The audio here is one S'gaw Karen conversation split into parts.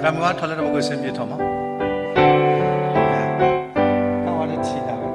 တၢ်မုၢ်ဝါထီၣ်လၢတၢ်မူကစ့မ့ၢ်ထီၣ်မး, တၢ်ဝါတထံၣ်တၢ်ဝဲ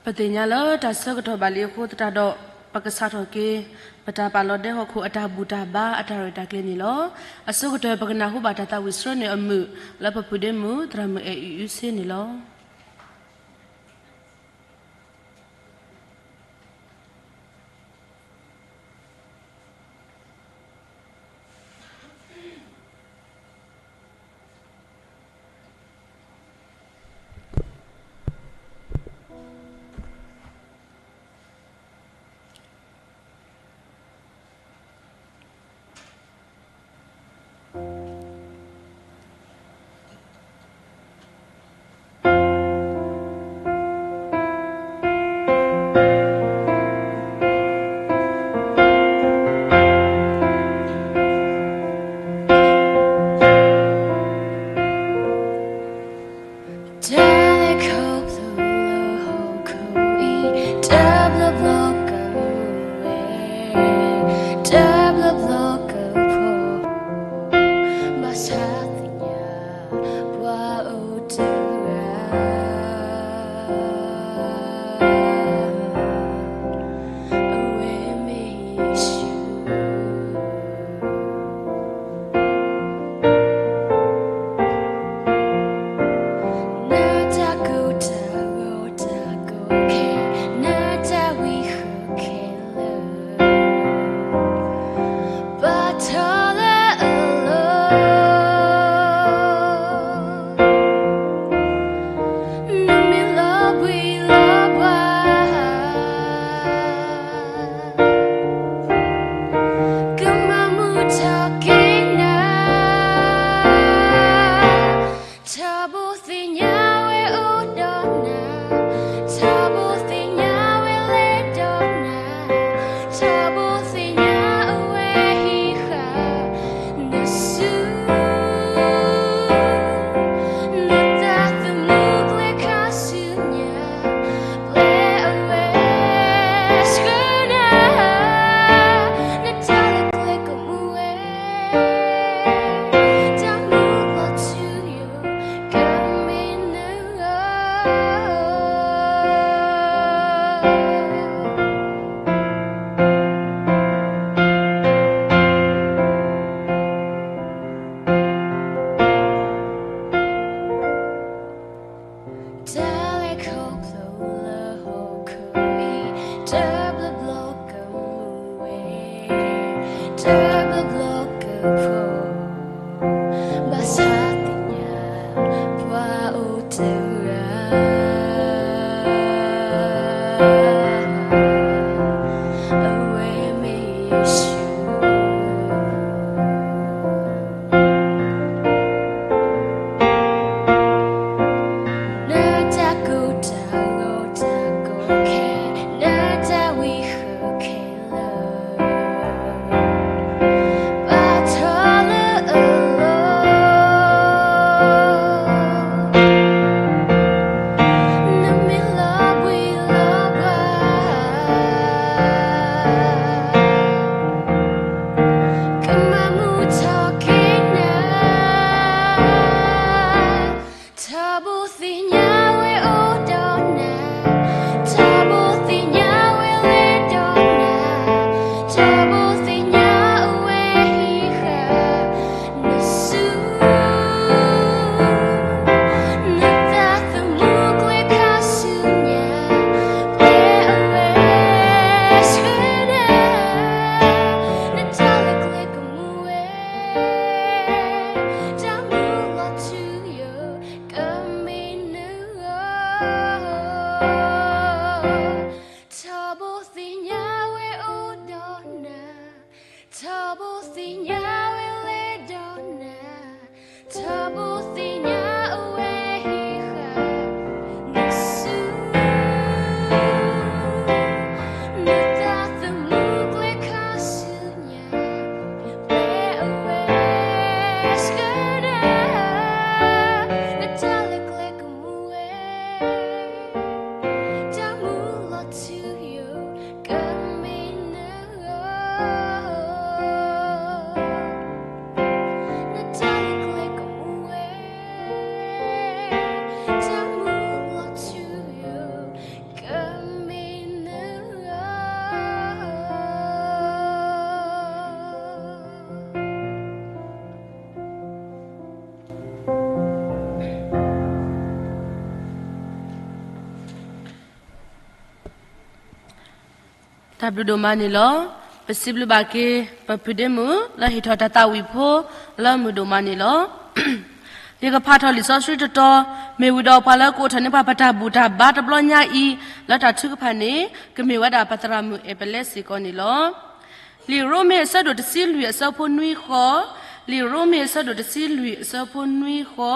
ပသ့ၣ်ညါလၢတၢ်ဆၢကတီၢ်ဘၣ်လံအဃိသတးဒီး ပကစးထီၣ်က့ၤ ပတၢ်ပာ်လီၤဒဲဟီၣ်ခိၣ်အတၢ်ဘူၣ်တၢ်ဘါအတၢ်ရဲၣ်တၢ်ကျဲၤန့ၣ်လီၤ. အဆိကတၢၢ်ပကနၢ်ဟူဘၣ်တၢ်သးဝံၣ်ဆှၢန့ၢ်အမုာ် လၢပပုၢ်ဒ့မုၣ် သရၣ်မုၣ်အဲၣ်အံၣ်အုစ့န့ၣ်လီၤ.တၢ်လဲၤခီဖျိလၢဟီၣ်ခိၣ်အံၤ တဘျီဘျီကမူဝဲ, တဘျီဘျီကဖှီၣ်, ဘၣ်ဆၣ်သ့ၣ်ညါ ပှၤအိၣ်တဂၤ အဝဲမ့ၢ်ယ့ၣ်ၡူး. နတၢ်ကိၢ်တၢ်ဂီၤတၢ်ကိးခဲ, နတၢ်ဝံဃၢခဲလၢာ် ဘၣ်ထီၣ်လၢအလီၢ်, နမ့ၢ်လီၤဘှံးလီၤဘှါ ကမၤမုာ်ထီၣ်က့ၤနၤ, ထီဘိသ့ၣ်ညါဝဲအိၣ်ဒီးနၤ, ထီဘိသ့ၣ်ညါဝဲလဲၤဒီးနၤ, ထီဘိသ့ၣ်ညါအဝဲဟံးဃာ် နစု နသးသမူကျဲခါဆူညါ, ပျဲအဝဲဆှၢနၤ, နတၢ်လၢကျဲကမူဝဲ, တၢ်မူလီၤထူယိာ် ကမ့ၢ်နဂီၢ်. တၢ်လဲၤခီဖျိလၢဟီၣ်ခိၣ်အံၤ တဘျီဘျီကမူဝဲ, တဘျီဘျီကဖှီၣ်, ဘၣ်ဆၣ်သ့ၣ်ညါ ပှၤအိၣ်တဂၤ အဝဲမ့ၢ်ယ့ၣ်ၡူး. နတၢ်ကိၢ်တၢ်ဂီၤတၢ်ကိးခဲ, နတၢ်ဝံဃၢခဲလၢာ် ဘၣ်ထီၣ်လၢအလီၢ်, နမ့ၢ်လီၤဘှံးလီၤဘှါ ကမၤမုာ်ထီၣ်က့ၤနၤ, ထီဘိသ့ၣ်ညါဝဲအိၣ်ဒီးနၤ, ထီဘိသ့ၣ်ညါဝဲလဲၤဒီးနၤ, ထီဘိသ့ၣ်ညါအဝဲဟံးဃာ် နစု, နသးသမူကျဲခါဆူညါ, ပျဲအဝဲဆှၢနၤ, နတၢ်လၢကျဲကမူဝဲ, တၢ်မူလီၤထူယိာ် ကမ့ၢ်နဂီၢ်. ထီဘိသ့ၣ်ညါဝဲအိၣ်ဒီးနၤ, ထီဘိသ့ၣ်ညါဝဲလဲၤဒီးနၤ, ထီဘိသ့ၣ်ညါအဝဲဟံးဃာ် နစု, နသးသမူကျဲခါဆူညါ, ပျဲအဝဲဆှၢနၤ, နတၢ်လၢကျဲကမူဝဲ, တၢ်မူလီၤထူယိာ် ကမ့ၢ်နဂီၢ်. တၢ်ဘျုးဒိၣ်မးန့ၣ်လီၤ. ပစံးဘျုးဘၣ်က့ၤ ပပုၢ်ဒ့မုၣ် လၢဟ့ၣ်ထီၣ်တၢ်သးဝံၣ်ဖိ လၢမုာ်ဒိၣ်မးန့ၣ်လီၤ. ယကဖးထီၣ်လံာ်စီဆှံတတီၤ, မ့ၢ်ဝံၤဒီးပှၤလၢကအိးထီၣ်န့ၢ်ပှၤပတၢ်ဘူၣ်တၢ်ဘါတဘျီညါအံၤ လၢတၢ်ထုကဖၣ်န့ၣ် ကမ့ၢ်ဝဲဒၣ်ပသရၣ်မုၣ်အဲၣ်ပလဲစ့ၢ်ကီးန့ၣ်လီၤ. လံာ်ရိမ့ၤအဆၢဒိၣ်တဆံလွံၢ်အဆၢဖိနွံဃီ, လံာ်ရိမ့ၤအဆၢဒိၣ်တဆံလွံၢ်အဆၢဖိနွံဃီ,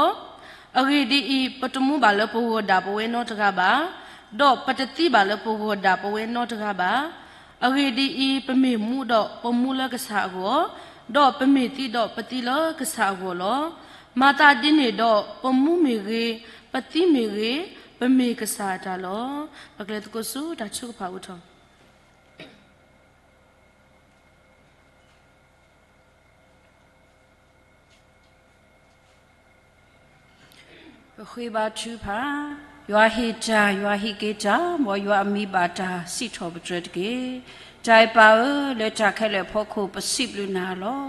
အဂ့ၢ်ဒ်အံၤ, ပတမူဘၣ်လၢပဂီၢ်ဒၣ်ပဝဲနီတဂၤဘၣ်, ဒီးပတသံဘၣ်လၢပဂီၢ်ဒၣ်ပဝဲနီတဂၤဘၣ်. အဂ့ၢ်ဒ်အံၤ, ပမ့ၢ်မူဒီးပမူလၢကစၢ်အဂီၢ်, ဒီးပမ့ၢ်သံဒီးပသံလၢကစၢ်အဂီၢ်လီၤ. မၤသးဒ်န့ၣ်ဒီး ပမူမ့ၢ်ဂ့ၤ, ပသံမ့ၢ်ဂ့ၤ, ပမ့ၢ်ကစၢ်အတၢ်လီၤ. ပကလဲၤသကိးဆူတၢ်ထုကဖၣ်အိၣ်ထီၣ် ပဃ့ဘါထုကဖၣ်, ယွၤဟ့ၣ်တၢ်, ယွၤဟ့ၣ်က့ၤတၢ်, မ်ယွၤအမံၤဘၣ်တၢ်စံးထီၣ်ပတြၢၤတက့ၢ်. တၢ်အဲၣ်ပၢ်ဧၢ, လၢတၢ်ခဲလၢာ်အဖီခိၣ် ပစံးဘျုးနၤလီၤ.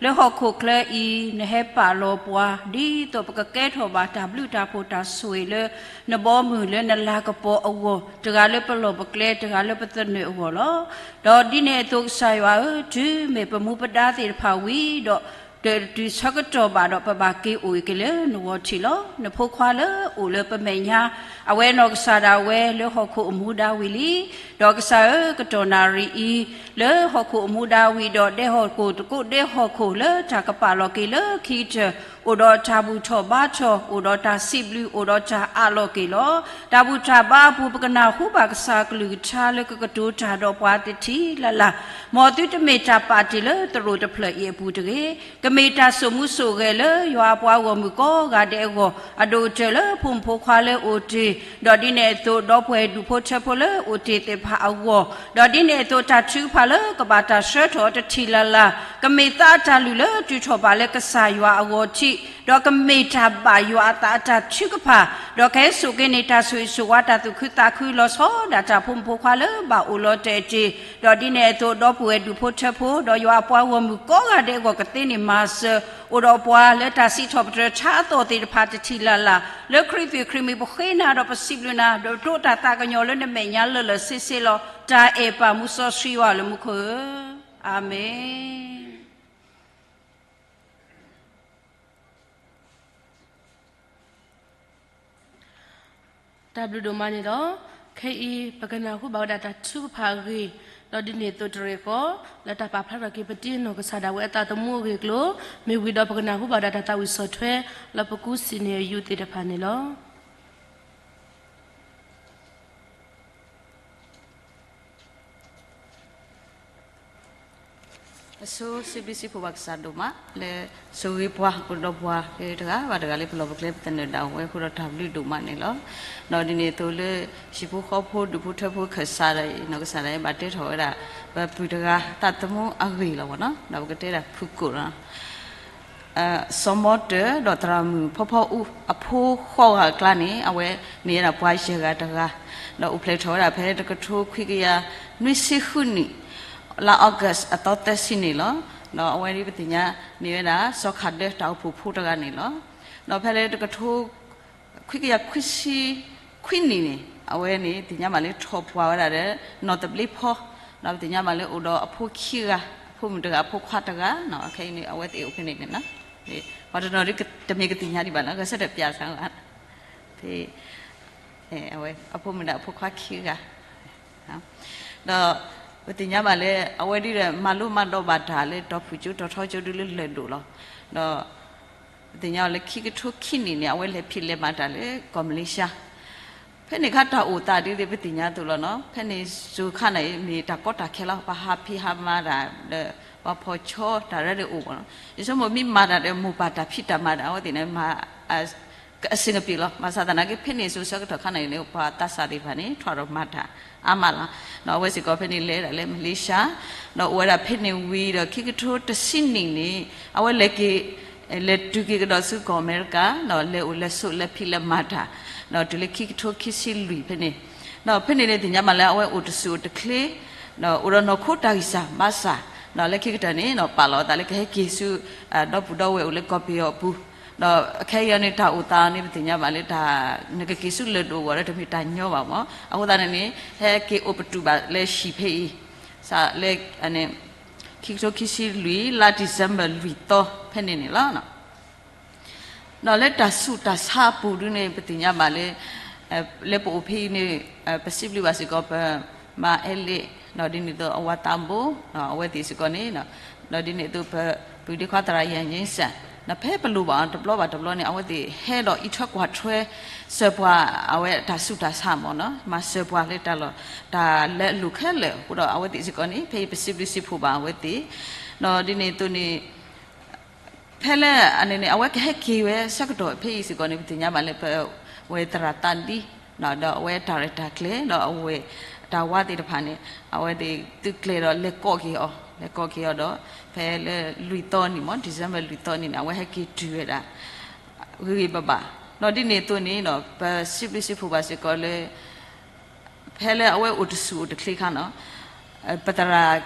လၢဟီၣ်ခိၣ်ချၢအံၤ နဟဲပာ်လီၤပှၤ ဒ်သိးပကကဲထီၣ်ဘၣ်တၢ်ဘျုးတၢ်ဖှိၣ်တၢ်ဆိၣ်ဂ့ၤလၢ နဘီမုၢ်လၢနလၤကပီၤအဂီၢ်, တဂၤလၢပလီၢ်ပကျဲ, တဂၤလၢပသနၢၣ်အဂီၢ်လီၤ. ဒီးဒ်န့ၣ်အသိးကစၢ်ယွၤဧၢ, တုၤမ့ၢ်ပမူပဒါသ့ၣ်တဖၣ်ဝံၤဒီး တတုၤဆၢကတီၢ်ဘၣ်ဒီး ပဘၣ်က့ၤအိၣ်က့ၤလၢနဂီၢ်ထံးလီၤ. နဖိခွါလၢအိၣ်လၢပမဲာ်ညါ, အဝဲနီၢ်ကစၢ်ဒၣ်ဝဲလၢဟီၣ်ခိၣ်အမူဒါဝံၤလံ. ဒီးကစၢ်ဧၢ, ကတီၢ်နၣ်ရံၣ်အံၤ လၢဟီၣ်ခိၣ်အမူဒါဝံၤဒီး ဒဲဟီၣ်ခိၣ်တကိးဒဲဟီၣ်ခိၣ်လၢတၢ်ကပာ်လီၤက့ၤလၢခံကတၢၢ် အိၣ်ဒီးတၢ်ဘူၣ်ထီၣ်ဘါထီၣ်, အိၣ်ဒီးတၢ်စံးဘျုး, အိၣ်ဒီးတၢ်အးလီၤက့ၤလီၤ. တၢ်ဘူၣ်တၢ်ဘါအပူၤ ပကနၢ်ဟူဘၣ်ကစၢ်အကလုၢ်ကထါလၢကကတိၤတၢ်ဒီးပှၤတထံၣ်လၢ်လၢ်, မ်သုတမ့ၢ်တၢ်ပာ်တ့ၢ်လၢသရိာ်တဖျၢၣ်အံၤအပူၤတဂ့ၤ. ကမ့ၢ်တၢ်စိာ်မူစိာ်ဂဲၤလၢယွၤအပှၤဂီၢ်မုၢ်ကိးဂၤဒဲးအဂီၢ်, အဒိၣ်ကတၢၢ်လၢဖိမုၣ်ဖိခွါလၢအိၣ်တ့ၢ်, ဒီးဒ်န့ၣ်အသိး ဒီပုၢ်ဝဲၢ်ဒူၣ်ဖိထၢဖိလၢအိၣ်တ့ၢ်သ့ၣ်တဖၣ်အဂီၢ်, ဒီးဒ်န့ၣ်အသိး တၢ်ထုကဖၣ်လၢကဘၣ်တၢ်ဆှၢထီၣ်တထံၣ်လၢ်လၢ်, ကမ့ၢ်သးအတၢ်လုၢ်လၢတုၤထီၣ်ဘၣ်လၢကစၢ်ယွၤအဂီၢ်ထံး, ဒီးကမ့ၢ်တၢ်ဘၣ်ယွၤအသးအတၢ်ထုကဖၣ်, ဒီးကဟဲစိာ်က့ၤန့ၢ်တၢ်ဆိၣ်ဂ့ၤဆိၣ်ဝါ တၢ်သူၣ်ခုသးခု လီၤဆီဒၣ်တၢ်ဖိမုၣ်ဖိခွါလၢဘၣ်အိၣ်လီၤတဲာ်တ့ၢ်, ဒီးဒ်န့ၣ်အသိး ဒီပုၢ်ဝဲၢ်ဒူၣ်ဖိထၢဖိ ဒီးယွၤအပှၤဂီၢ်မုၢ်ကိးဂၤဒဲးအဂီၢ် ကသ့န့ၢ်မၤစၢၤ, အိၣ်ဒီးပှၤလၢတၢ်စံးထီၣ်ပတြၢၤထါအသီၣ်သ့ၣ်တဖၣ်တထံၣ်လၢ်လၢ်, လၢခရံာ်သွံၣ်ခရံာ်မံၤ ပဃ့နၤဒီးပစံးဘျုးနၤ, ဒီးဒိးတၢ်သးကညီၤလၢနမဲာ်ညါလၢလၢဆ့ဆ့လီၤ. တၢ်အဲၣ်ပၢ်မူစီဆှံယွၤလၢမူခိၣ်ဧၢ, အၤမ့ၣ်. တၢ်ဘျုးဒိၣ်မးန့ၣ်လီၤ. ခဲအံၤ ပကနၢ်ဟူဘၣ်ဝဲဒၣ်တၢ်ထုကဖၣ်အဂ့ၢ်, ဒီးဒ်န့ၣ်အသိးတရ့ၣ်ဃီ, လၢတၢ်ပာ်ဖျါထီၣ်က့ၤပတံၤနီၢ်ကစၢ်ဒၣ်ဝဲအသးသမူအဂ့ၢ်အကျိၤ, မ့ၢ်ဝံၤဒီးပကနၢ်ဟူဘၣ်ဝဲဒၣ်တၢ်သးဝံၣ်ဆီၣ်ထွဲ လၢပကူစံၣ်န့ၢ်အယူးသ့ၣ်တဖၣ်န့ၣ်လီၤ. အဆိစံးဘျုးစံးဖှိၣ်ဘၣ်ကစၢ်ဒိၣ်မး လၢဆိၣ်ဂ့ၤပှၤ အိၣ်ဒီးပှၤလၢတဂၤဘၣ်တဂၤလၢပလီၢ်ပကျဲပသနၢၣ်ဒၣ်ဝဲအဃိဒီး တၢ်ဘျုးဒိၣ်မးန့ၣ်လီၤ. ဒီးဒ်န့ၣ်အသိးလၢ ဟံၣ်ဖိဃီဖိဒူၣ်ဖိထၢဖိခၢၣ်စးဒီး နီၢ်ကစၢ်ဒၣ်အံၤဘၣ်တဲထီၣ်ဝဲဒၣ် ပပုၢ်တဂၤသးသမူအဂ့ၢ်လီၤမ့ၢ်နီၤ, ဒီးပကတဲဒၣ်ဖုၣ်ကိာ်လီၤ. စီၤမီတၢၢ်ဒီးသရၣ်မုၣ်ဖီဖီအူ အဖိဃိးဂၤအကျါန့ၣ် အဝဲမ့ၢ်ဝဲဒၣ်ပှၤယဲၢ်ဂၤတဂၤ, ဒီးအိၣ်ဖျဲၣ်ထီၣ်ဝဲဒၣ်ဖဲတကထိခွံကယၤနွံဆံဃုနံၣ် လါ August အသီသၢဆံန့ၣ်လီၤ. ဒီးအဝဲဒၣ်ပသ့ၣ်ညါန့ၢ်ဝဲဒၣ် စီၤခးဒၢတၢ်အိၣ်ဖှိၣ်ဖိတဂၤန့ၣ်လီၤ. ဒီးဖဲလၢတကထိ ခွံကယၤခွံဆံခွံနံၣ်န့ၣ် အဝဲန့ၣ်သ့ၣ်ညါဘၣ်လၢထီၣ်ပှၢ်ဝဲဒၣ်ဒီး နီၢ်သဘျ့ဖီ, ဒီးပသ့ၣ်ညါဘၣ်လၢအိၣ်ဒီးအဖိခံဂၤ, အဖိမုၣ်တဂၤ အဖိခွါတဂၤ, ခဲအံၤန့ၣ် အဝဲသ့ၣ်အိၣ်ဖဲန့ၣ်န့ၣ်လီၤ. ပှၤတနီၤဒ်တမ့ၢ်ကသ့ၣ်ညါဒံးဘၣ်လီၤ, ဂဲၤဆၢထၢၣ်ပျးစၢ်လီၤ. အဝဲအဖိမုၣ်ဒီးအဖိခွါခံဂၤ ဒီးပသ့ၣ်ညါဘၣ်လၢ အဝဲဒ်ဒီးမၤလိမၤဒိးဘၣ်တၢ်လၢတီၤဖုၣ်ကၠိတီၤထီကၠိဒုလၢလၢၢ်ဒိၣ်လီၤ. ဒီးပသ့ၣ်ညါအီၤလၢခံကထိခံနံၣ်န့ၣ် အဝဲလဲၤဖံးလဲၤမၤတၢ်လၢကီၢ်မလ့ၡါ, ဖဲန့ၣ်အခါတၢ်အိၣ်သးဒ်သိးပသ့ၣ်ညါအသိးလီၤနီၤ, ဖဲန့ၣ်စိၤခါန့ၣ် မ့ၢ်တၢ်ကီတၢ်ခဲလီၤ, ပှၤဟးဖံးဟးမၤတၢ်ဒီး ပှၤဖီၣ်ဆီတၢ်ရဲၣ်ဒုးအိၣ်မ့ၢ်နီၤ, ယဆိကမိၣ်မ့ၢ်မၤတၢ်ဒီးမိၢ်ပၢ်တၢ်ဖံးတၢ်မၤဒီး အဝဲသ့ၣ်န့ၣ်မၤ အဆင်အပြေလီၤ. ဘၣ်ဆၣ်သနာ်က့ ဖဲန့ၣ်စိၤဆၢကတီၢ်ခါန့ၣ်န့ၣ် ပှၤသးစၢ်သ့ၣ်တဖၣ်န့ၣ် ထွဲဒီးမၤတၢ်အါမးလီၤ. ဒီးအဝဲစ့ၢ်ကီးဖဲန့ၣ်လဲၤဒၣ်လၢမလ့ၡါ, ဒီးအိၣ်ဝဲဒၣ်ဖဲန့ၣ်ဝံၤဒီး ခံကထိတဆံနံၣ်န့ၣ် အဝဲလဲၤက့ၤ လဲၤတုၤက့ၤကဒီးဆူကီၢ်အမဲရကၤ, ဒီးလဲၤအိၣ်လဲၤဆိးလဲၤဖံးလဲၤမၤတၢ်, ဒီးတုၤလၢခံကထိခံဆံလွံၢ်ဖဲန့ၣ်, ဒီးဖဲန့ၣ်န့ၣ်သ့ၣ်ညါဘၣ်လၢအဝဲအိၣ်တဆူၣ်အိၣ်တချ့, ဒီးအိၣ်ဒီးနီၢ်ခိတၢ်ဂံၢ်စၢ်ဘါစၢ်, ဒီးလၢခံကတၢၢ်န့ၣ် ဒီးပာ်လီၤအသးလၢကဟဲက့ၤဆူ ဒီပုၢ်ဒီဝဲၢ်အိၣ်လၢကီၢ်ပယီၤအပူၤ, ဒီးခဲအံၤန့ၣ် တၢ်အိၣ်သးန့ၣ် ပသ့ၣ်ညါဘၣ်လၢတၢ် နကက့ၤဆူလၢၢ်ဒိၣ်အဂီၢ်ဒီး တမ့ၢ်တၢ်ညီဘၣ်မ့ၢ်, အဃိသတးန့ၣ်န့ၣ် ဟဲက့ၤအိၣ်ပတုာ်ဘၣ်လၢဟံၣ်ဖဲအံၤ, လၢ ခံကထိခံဆံလွံၢ် လါ December လွံၢ်သီဖဲန့ၣ်န့ၣ်လီၤ. ဒီးလၢတၢ်ဆူးတၢ်ဆါအပူၤဒုန့ၣ် ပသ့ၣ်ညါဘၣ်လၢ လၢပအိၣ်ဖဲအံၤန့ၣ် ပစံးဘျုးဘၣ်စ့ၢ်ကီး ပမါအဲလ့း ဒီးဒ်န့ၣ်အသိးအဝၤသးဘိ အဝဲသ့ၣ်စ့ၢ်ကီးန့ၣ် ဒီးဒ်န့ၣ်အသိးပပုၢ်ဒ့ခွါသရၣ် ယၤည့စၢ် ဒီးဖဲပလိၣ်ဘၣ်အီၤတဘျီဘၣ်တဘျီန့ၣ် အဝဲသ့ၣ်ဟဲဒီးအံးထွဲကွၢ်ထွဲ စၢၤပှၤအဝဲတၢ်ဆူးတၢ်ဆါမ့ၢ်နီၤ မၤစၢၤပှၤလၢတၢ်လီၢ် တၢ်လဲၤအလိၤခဲလၢာ်အဃိဒီး အဝဲသ့ၣ်စ့ၢ်ကီးန့ၣ် ဖဲအံၤပစံးဘျုးစံးဖှိၣ်ဘၣ်အဝဲသ့ၣ် ဒီးဒ်န့ၣ်အသိးန့ၣ် ဖဲလၢအန့ၣ်န့ၣ် အဝဲကဟဲက့ၤဝဲဆၢကတီၢ်ဖဲအံၤစ့ၢ်ကီးန့ၣ် ပသ့ၣ်ညါဘၣ်လၢပ ဝဲသရၣ်သးဒံ ဒီးအဝဲတၢ်ရဲၣ်တၢ်ကျဲၤ ဒီးအဝဲတၢ်ဝါသ့ၣ်တဖၣ်န့ၣ် အဝဲသ့ၣ်သုးကျဲၤဒီးလဲၤကိးက့ၤအီၤ လဲၤကိးက့ၤအီၤဒီး ဖဲလၢလွံၢ်သီန့ၣ်မ့ၢ် December လွံၢ်သီန့ၣ်န့ၣ် အဝဲဟဲက့ၤတုၤဝဲဒၣ် ဂ့ၤဂ့ၤဘၣ်ဘၣ် ဒီးဒ်န့ၣ်အသိးန့ၣ်ဒီး ပစံးဘျုးစံးဖှိၣ်ဘၣ်စ့ၢ်ကီးလၢ ဖဲလၢအဝဲအိၣ်တဆူၣ်အိၣ်တချ့ခါနီၤ ပသရၣ်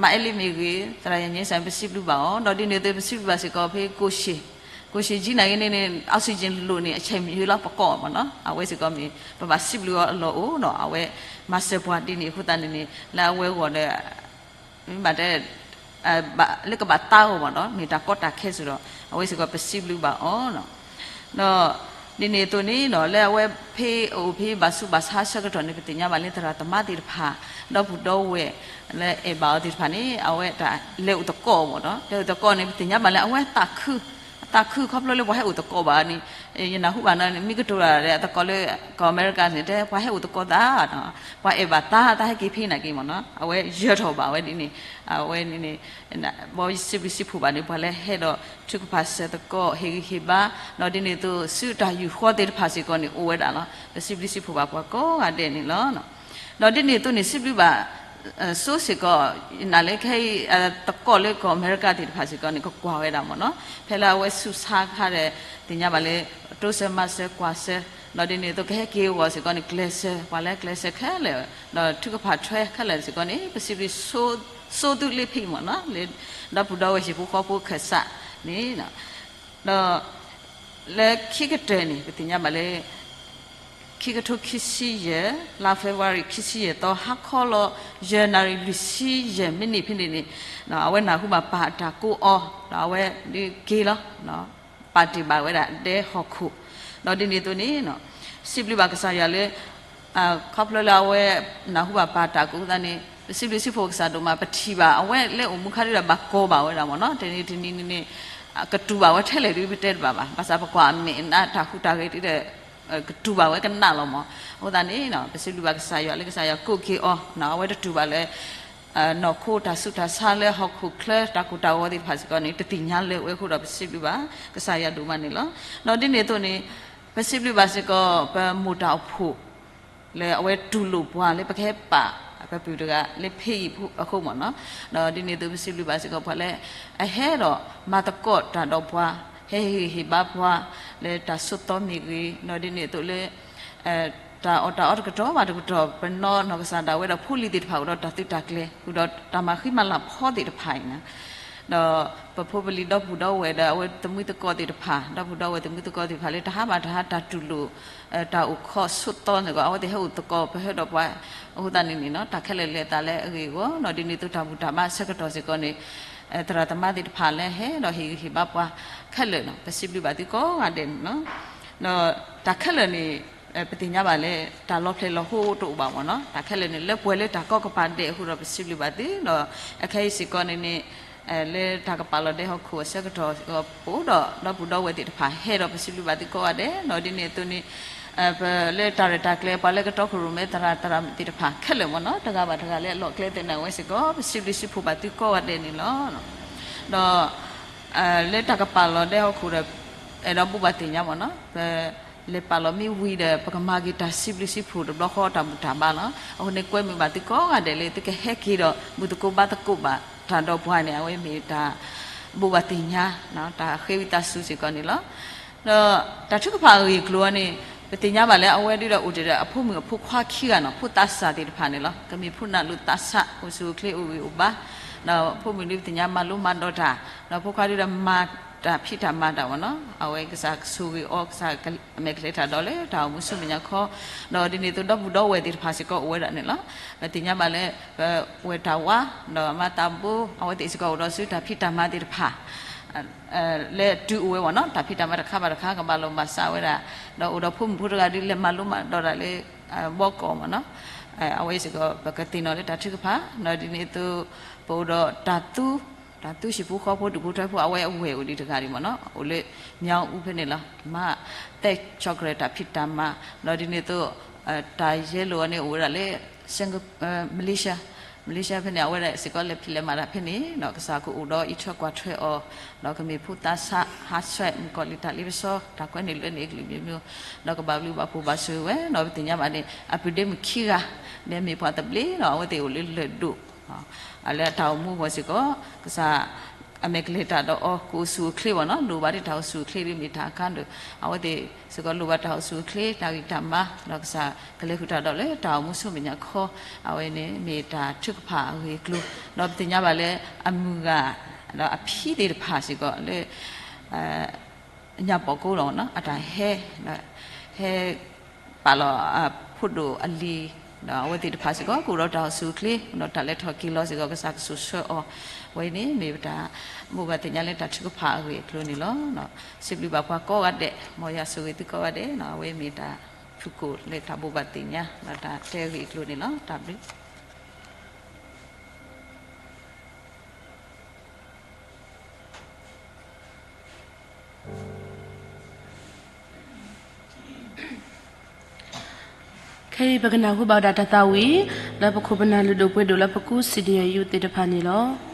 မၤအဲလ့မ့ၢ်ဂ့ၤ သရၣ်ယၤည့စၢ် ပစံးဘျုးဘၣ်အီၤ ဒီးဒ်န့ၣ်အသိးပစံးဘျုးဘၣ်စ့ၢ်ကီးဖဲကိၣ်ရှ့ၣ် ကိၣ်ရှ့ၣ်ကၠံနာ်က့န့ၣ်န့ၣ် oxygen လိၣ်န့ၣ် အဆဲးမံၤလီၤ ပကိးမ့ၢ်နီၤ အဝဲစ့ၢ်ကီးမ့ၢ် ပဘၣ်စံးဘျုးအီၤအလီၢ်အိၣ်ဒီး အဝဲမၤစၢၤပှၤဒ်န့ၣ်အဃိသတးန့ၣ်န့ၣ် လၢအဝဲအဂီၢ်ဒီး မ့ၢ်ဘၣ်တဲ လၢကဘၣ်သါအဂီၢ်မ့ၢ်နီၤ မ့ၢ်တၢ်ကီတၢ်ခဲစိဒီး အဝဲစ့ၢ်ကီးပစံးဘျုးဘၣ်အီၤ ဒီးဒ်န့ၣ်အသိးန့ၣ်ဒီး လၢအဝဲဖဲအအိၣ်ဖဲဘၣ်ဆူးဘၣ်ဆါဆၢကတီၢ်န့ၣ် ပသ့ၣ်ညါဘၣ်လၢသရၣ်သမါသ့ၣ်တဖၣ် ဒီပုၢ်ဒီဝဲၢ် လၢအဲၣ်ဘၣ်အီၤသ့ၣ်တဖၣ်န့ၣ် အဝဲတၢ်လဲၤအိၣ်သကိးမ့ၢ်နီၤ လဲၤအိၣ်သကိးန့ၣ် ပသ့ၣ်ညါဘၣ်လၢအဝဲသးခု အသးခုခီဖျိလၢပှၤဟဲအိၣ်သကိးဘၣ်န့ၣ် ယနၢ်ဟူဘၣ်နီၤန့ၣ် မ့ၢ်ကတိၤတၢ်ဒီးအသကိးလၢ ကီၢ်အမဲရကၤန့ၣ် တဲပှၤဟဲအိၣ်သကိးသး ပှၤအဲၣ်ဘၣ်သး သးဟဲက့ၤဖဲနာ်က့မ့ၢ်နီၤ အဝဲယၢၤထီၣ်ဘၣ်ဝဲဒ်န့ၣ် အဝဲန့ၣ်န့ၣ် ဘီစံးဘျုးစံးဖှိၣ်ဘၣ်န့ၣ် ပှၤလၢဟဲဒီးထုကဖၣ်စၢၤသကိး ဟ့ၣ်ဂံၢ်ဟ့ၣ်ဘါ ဒီးဒ်န့ၣ်အသိး စုတၢ်ယူၢ်ဃီသ့ၣ်တဖၣ်စ့ၢ်ကီးန့ၣ် အိၣ်ဝဲဒၣ်လီၤ. ပစံးဘျုးစံးဖှိၣ်ဘၣ်ပှၤကိးဂၤဒဲးန့ၣ်လီၤ. ဒီးဒ်န့ၣ်အသိးန့ၣ် စံးဘျုးဘၣ် စိစ့ၢ်ကီး နာ်လၢခဲအံၤ သကိးလၢကီၢ်အမဲရကၤသ့ၣ်တဖၣ်စ့ၢ်ကီးန့ၣ် ကကွၢ်ဝဲဒၣ်မ့ၢ်နီၤ ဖဲလၢအဝဲဆူးဆါခါဒီး သ့ၣ်ညါဘၣ်လၢ တိစၢၤမၤစၢၤကွၢ်စၢၤ ဒီးဒ်န့ၣ်အသိးကဟဲက့ၤအဂီၢ်စ့ၢ်ကီးန့ၣ် ကျဲးစၢး ပှၤလၢကျဲးစၢးခဲလၢာ် ဒီးထုကဖၣ်ထွဲခဲလၢာ်စ့ၢ်ကီးန့ၣ် ပစံးဘျုး စိသုလ့ဖံးမ့ၢ်နီၤ လၢ ဒီပုၢ်ဒီဝဲၢ်ဟံၣ်ဖိဃီဖိခၢၣ်စးန့ၣ် ဒီး လၢခံကတၢၢ်န့ၣ် ပသ့ၣ်ညါဘၣ်လၢ ခံကထိခံဆံယဲၢ် လါ February ခံဆံယဲၢ်သီ ဟါခီလီၤ ယဲၢ်နၣ်ရံၣ်လွံၢ်ဆံယဲၢ်မံးနံးဖဲန့ၣ်န့ၣ် အဝဲနၢ်ဟူဘၣ်ပၢ်အတၢ်ကိးအီၤ ဒီးအဝဲဒုးက့ၤလီၤ ပာ်တ့ၢ်ဘၣ်ဝဲဒၣ်ဒဲဟီၣ်ခိၣ် ဒီးဒ်န့ၣ်အသိးန့ၣ် စံးဘျုးဘၣ်ကစၢ်ယွၤလၢ ခီဖျိလၢအဝဲ နၢ်ဟူဘၣ်ပၢ်တၢ်ကိးသးန့ၣ် ပစံးဘျုးစံးဖှိၣ်ကစၢ်ဒိၣ်မး ပထံၣ်ဘၣ်အဝဲလၢအိၣ်မူခါဒုဒီးဘၣ်ကိးဘၣ်ဝဲဒၣ်မ့ၢ်နီၤ တနံၤတနံၤန့ၣ်န့ၣ် ကတူၢ်ဘၣ်ဝဲထဲလဲၣ်ဒုပတဲတဘၣ်ဘၣ် ဘၣ်ဆၣ်ပကွၢ်အမဲာ်အနါတၢ်ဟူးတၢ်ဂဲၤဒုဒီး ကတူၢ်ဘၣ်ဝဲကနၣ်လီၤမ့ၢ် အဃိသတးန့ၣ် ပစံးဘျုးဘၣ်ကစၢ်ယွၤလၢကစၢ်ယွၤကိးက့ၤအီၤ အဝဲတတူၢ်ဘၣ်လၢ နီၢ်ခိတၢ်ဆူးတၢ်ဆါလၢဟီၣ်ခိၣ်ချၢတၢ်ကိၢ်တၢ်ဂီၤသ့ၣ်တဖၣ်စ့ၢ်ကီးန့ၣ် တသ့ၣ်ညါလၢၤဝဲအဃိဒီးပစံးဘျုးဘၣ် ကစၢ်ယွၤဒိၣ်မးန့ၣ်လီၤ. ဒီးဒ်န့ၣ်အသိးန့ၣ် ပစံးဘျုးဘၣ်စ့ၢ်ကီး ပမိၢ်တၢ်အိၣ်ဖှိၣ် လၢအဝဲတူၢ်လိာ်ပှၤလၢပကဟဲပာ် ပပုၢ်တဂၤလၢဖဲအံၤအဃိမ့ၢ်နီၤ, ဒီးဒ်န့ၣ်အသိးပစံးဘျုးဘၣ်စ့ၢ်ကီးပှၤလၢ အဟဲဒီးမၤသကိးတၢ်ဒီးပှၤ, ဟဲဟ့ၣ်ဂံၢ်ဟ့ၣ်ဘါပှၤ လၢတၢ်ဆိးသီမ့ၢ်ဂ့ၤ, ဒီးဒ်န့ၣ်အသိးလၢ တၢ်အီၣ်တၢ်အီတကတီၢ်ဘၣ်တကတီၢ် ပနီၢ်နီၢ်ကစၢ်ဒၣ်ဝဲဒီးဖိလံၤသ့ၣ်တဖၣ်အိၣ်ဒီးတၢ်သုးတၢ်ကျဲၤ ဃုာ်ဒီးတၢ်မၤဃံမၤလၤဖီသ့ၣ်တဖၣ်အံၤန့ၣ် ဒီးပဖိပလံၤဒီပုၢ်ဒီဝဲၢ်ဒီးအဝဲသမုၢ်သကိးသ့ၣ်တဖၣ် ဒီပုၢ်ဒီဝဲၢ်သမုၢ်သကိးသ့ၣ်တဖၣ်လၢတဟးဘၣ်တဟးတၢ်တူၢ်လိာ် တၢ်အိၣ်ခိးဆိးသီန့ၣ်ကီး အဝဲသ့ၣ်ဟဲအိၣ်သကိးပဟဲဒီးပှၤ အဃိသတးန့ၣ်န့ၣ် တၢ်ခဲလၢာ်လဲၤသးလၢအဂ့ၢ်အဂီၢ် ဒီးဒ်န့ၣ်အသိးတၢ်ဘူၣ်တၢ်ဘါဆၢကတီၢ်စ့ၢ်ကီးန့ၣ် သရၣ်သမါသ့ၣ်တဖၣ်လၢဟဲဒီးဟ့ၣ်ဂံၢ်ဟ့ၣ်ဘါပှၤခဲလၢာ်န့ၣ် ပစံးဘျုးဘၣ်သုကိးဂၤဒဲးန့ၣ်လီၤ. ဒီးတၢ်ခဲလၢာ်န့ၣ် ပသ့ၣ်ညါဘၣ်လၢ တၢ်လီၤဖျဲၣ်လီၤဟိတအိၣ်ဘၣ်မ့ၢ်နီၤ, တၢ်ခဲလၢာ်န့ၣ် လၢပှဲၤလၢတၢ်ကီကပၤဒဲးအဃိဒီးပစံးဘျုးဘၣ်သု ဒီးအခဲအံၤစ့ၢ်ကီးန့ၣ်န့ၣ် လၢတၢ်ကပာ်လီၤဒဲဟီၣ်ခိၣ်အဆၢကတီၢ်စ့ၢ်ကီး ပအိၣ်ဒီးဒီပုၢ်ဒီဝဲၢ်သ့ၣ်တဖၣ်ဟဲဒီးပစံးဘျုးဘၣ်သုကိးဂၤဒဲး ဒီးဒ်န့ၣ်အသိးန့ၣ် ပလၢတၢ်ရဲၣ်တၢ်ကျဲၤ ပှၤလၢကတီခိၣ်ရိၣ်မဲသရၣ်သရၣ်မုၣ်သ့ၣ်တဖၣ်ခဲလၢာ်မ့ၢ်နီၤ တဂၤဘၣ်တဂၤလၢအလီၢ်ကျဲသ့ၣ်န့ၣ် အဝဲစ့ၢ်ကီး ပစံးဘျုးစံးဖှိၣ်ဘၣ်သုကိးဂၤဒဲးန့ၣ်လီၤ. ဒီး လၢတၢ်ကပာ်လီၤဒဲဟီၣ်ခိၣ်ဒီး အဲၣ်ဒိးဘိးဘၣ်သ့ၣ်ညါမ့ၢ်နီၤ ပလဲၤပာ်လီၤမ့ၢ်ဝံၤဒီး ပကမၤက့ၤတၢ်စံးဘျုးစံးဖှိၣ်တဘျီဃီတၢ်ဘူၣ်တၢ်ဘါလီၤ. အဃိန့ၣ်ကွဲမုာ်ဘၣ်သုကိးဂၤဒဲးလၢ သုကဟဲက့ၤဒီးဘူၣ်သကိးဘါသကိးဘၣ်တၢ်ဒီးပှၤန့ၣ် အဝဲမ့ၢ်တၢ်ဘိးဘၣ်သ့ၣ်ညါ တၢ်ဃ့ဝံသးစူၤစ့ၢ်ကီးန့ၣ်လီၤ. ဒီးတၢ်ထုကဖၣ်အဂ့ၢ်အကျိၤန့ၣ် ပသ့ၣ်ညါဘၣ်လၢအဝဲဒုဒီးအိၣ်တ့ၢ်ဒီးအဖိမုၣ်အဖိခွါခံဂၤနီၤ ဖိသးစၢ်သ့ၣ်တဖၣ်န့ၣ်လီၤ. ကမ့ၢ်ဖိနၢ်လိာ်သးစၢ် အိၣ်ဆူၣ်အိၣ်ချ့အိၣ်ဂံၢ်အိၣ်ဘါ ဒီးဖိမုၣ်ဒုပသ့ၣ်ညါမၤလိမၤဒိးတၢ် ဒီးဖိခွါဒုဒီးမၤ တၢ်ဖံးတၢ်မၤတၢ်မ့ၢ်နီၤ, အဝဲကစၢ်ကဆိၣ်ဂ့ၤအီၤ ကစၢ်အမဲာ်ကလဲၤတၢ်ဒီးလၢတၢ်အိၣ်မူဆူမဲာ်ညါခီ, ဒီးဒ်န့ၣ်အသိးဒီပုၢ်ဒီဝဲၢ်သ့ၣ်တဖၣ်စ့ၢ်ကီးအိၣ်ဝဲဒၣ်န့ၣ်လီၤ. ပသ့ၣ်ညါဘၣ်လၢ ပဝဲၢ်တၢ်ဝါ ဒီးမၤသးဘိ အဝဲသ့ၣ်စ့ၢ်ကီးအိၣ်ဒီးဆူတၢ်ဖံးတၢ်မၤသ့ၣ်တဖၣ် လၢတုၤအိၣ်ဝဲမ့ၢ်နီၤ, တၢ်ဖံးတၢ်မၤတခါဘၣ်တခါ ကဘၣ်လိာ်ဘၣ်စးဝဲဒၣ်, ဒီးအိၣ်ဒီးဖိမုၣ်ဖိတဂၤဒုးလဲၤမၤလိမၤဒိးတၢ်လၢ ဘီကီၢ်မ့ၢ်နီၤ, အဝဲစ့ၢ်ကီး ပကသ့ၣ်နီၣ်လၢတၢ်ထုကဖၣ်, ဒီးဒ်န့ၣ်အသိး ပအိၣ်ဒီးတၢ်သူ တၢ်သူဟံၣ်ဖိဃီဖိဒူၣ်ဖိထၢဖိ အဝဲအဝဲၢ်အိၣ်ဒံးတဂၤဒံးမ့ၢ်နီၤ, အိၣ်လၢ မြောက်ဦး ဖဲန့ၣ်လီၤ, မၤသဲၣ် chocolate တၢ်ဖံးတၢ်မၤ, ဒီးဒ်န့ၣ်အသိး တၢ်ယဲၢ်လိာ်အီၤန့ၣ်အိၣ်ဝဲဒၣ်လၢ Singapore, Malaysia, Malaysia ဖဲန့ၣ် အဝဲဒၣ်စ့ၢ်ကီးလဲၤဖံးလဲၤမၤတၢ်ဖဲန့ၣ်, ဒီးကစၢ်ကအိၣ်ဒီးအံးထွဲကွၢ်ထွဲအီၤ, ဒီးကမ့ၢ်ဖိသးဆး ဟးဆှဲး မုၣ်ကီၤလံၢ်တၢ်လ့ပစီ တၢ်ကွဲးန့ၣ်လၢန့ၣ်အကလုာ်မျိုးမျိုး, ဒီးကဘၣ်ဘျုးဘၣ်ဖှိၣ်ဘၣ်ဆိၣ်ဂ့ၤဝဲ, ဒီးပသ့ၣ်ညါဘၣ်န့ၣ် အပုၢ်ဒ့မုၣ်ခံဂၤ ဒီးမ့ၢ်ပှၤသဘျ့ဒီး အဝဲသ့ၣ်အိၣ်လၢလၢၢ်ဒိၣ် လၢအတၢ်အိၣ်မူအဂီၢ်စ့ၢ်ကီး ကစၢ်အမဲာ်ကလဲၤတၢ်ဒီးအီၤ ကအိၣ်ဆူၣ်အိၣ်ချ့မ့ၢ်နီၤ, လိၣ်ဘၣ်ဒ်တၢ်အိၣ်ဆူၣ်အိၣ်ချ့ဒ်မ့ၢ်တၢ်အခါဒီး အဝဲသ့ၣ်စ့ၢ်ကီးလိၣ်ဘၣ်တၢ်အိၣ်ဆူၣ်အိၣ်ချ့ တၢ်ဂံၢ်တၢ်ဘါ, ဒီးကစၢ်ကလဲၤဃုာ်တၢ်ဒီးလၢတၢ်အိၣ်မူဆူမဲာ်ညါခီ, အဝဲန့ၣ်မ့ၢ်တၢ်ထုကဖၣ်အဂ့ၢ်အကျိၤ, ဒီးပသ့ၣ်ညါဘၣ်လၢအမုၢ်ဂၤ ဒီးအဖံသ့ၣ်တဖၣ်စ့ၢ်ကီးလၢ ညၣ်ပီၣ်ကိးလီၤမ့ၢ်နီၤ, အတၢ်ဟဲ ဟဲပာ်လီၤအဖိဒိၣ်အလံၤ, ဒီးအဝဲသ့ၣ်တဖၣ်စ့ၢ်ကီး ကအိၣ်ဒီးတၢ်အိၣ်ဆူၣ်အိၣ်ချ့ ဒီးတၢ်လဲၤထီၣ်က့ၤလီၤစ့ၢ်ကီး ကစၢ်ကဆိၣ်ဆှၢအီၤ, အဝဲအံၤန့ၣ် မ့ၢ်ပတၢ်ဘိးဘၣ်သ့ၣ်ညါလၢတၢ်ထုကဖၣ်အဂ့ၢ်အကျိၤန့ၣ်လီၤ. စံးဘျုးဘၣ်ပှၤကိးဂၤဒဲး, မ်ယွၤဆိၣ်ဂ့ၤသုကိးဂၤဒဲး, အဝဲမ့ၢ်တၢ်ဖုၣ်ကိာ်လၢတၢ်ဘိးဘၣ်သ့ၣ်ညါ ဒီးတၢ်တဲအဂ့ၢ်အကျိၤန့ၣ်လီၤ. တၢ်ဘျုးခဲအံၤပကနၢ်ဟူဘၣ်ဝဲဒၣ်တၢ်သးဝံၣ် လၢပခိၣ်ပနၢ်လုၢ်ဒိၣ်ပှ့ၤဒိၣ်လၢပကူ စီၣ်ဒံၣ်ယၣ်ယူၣ်သ့ၣ်တဖၣ်န့ၣ်လီၤ.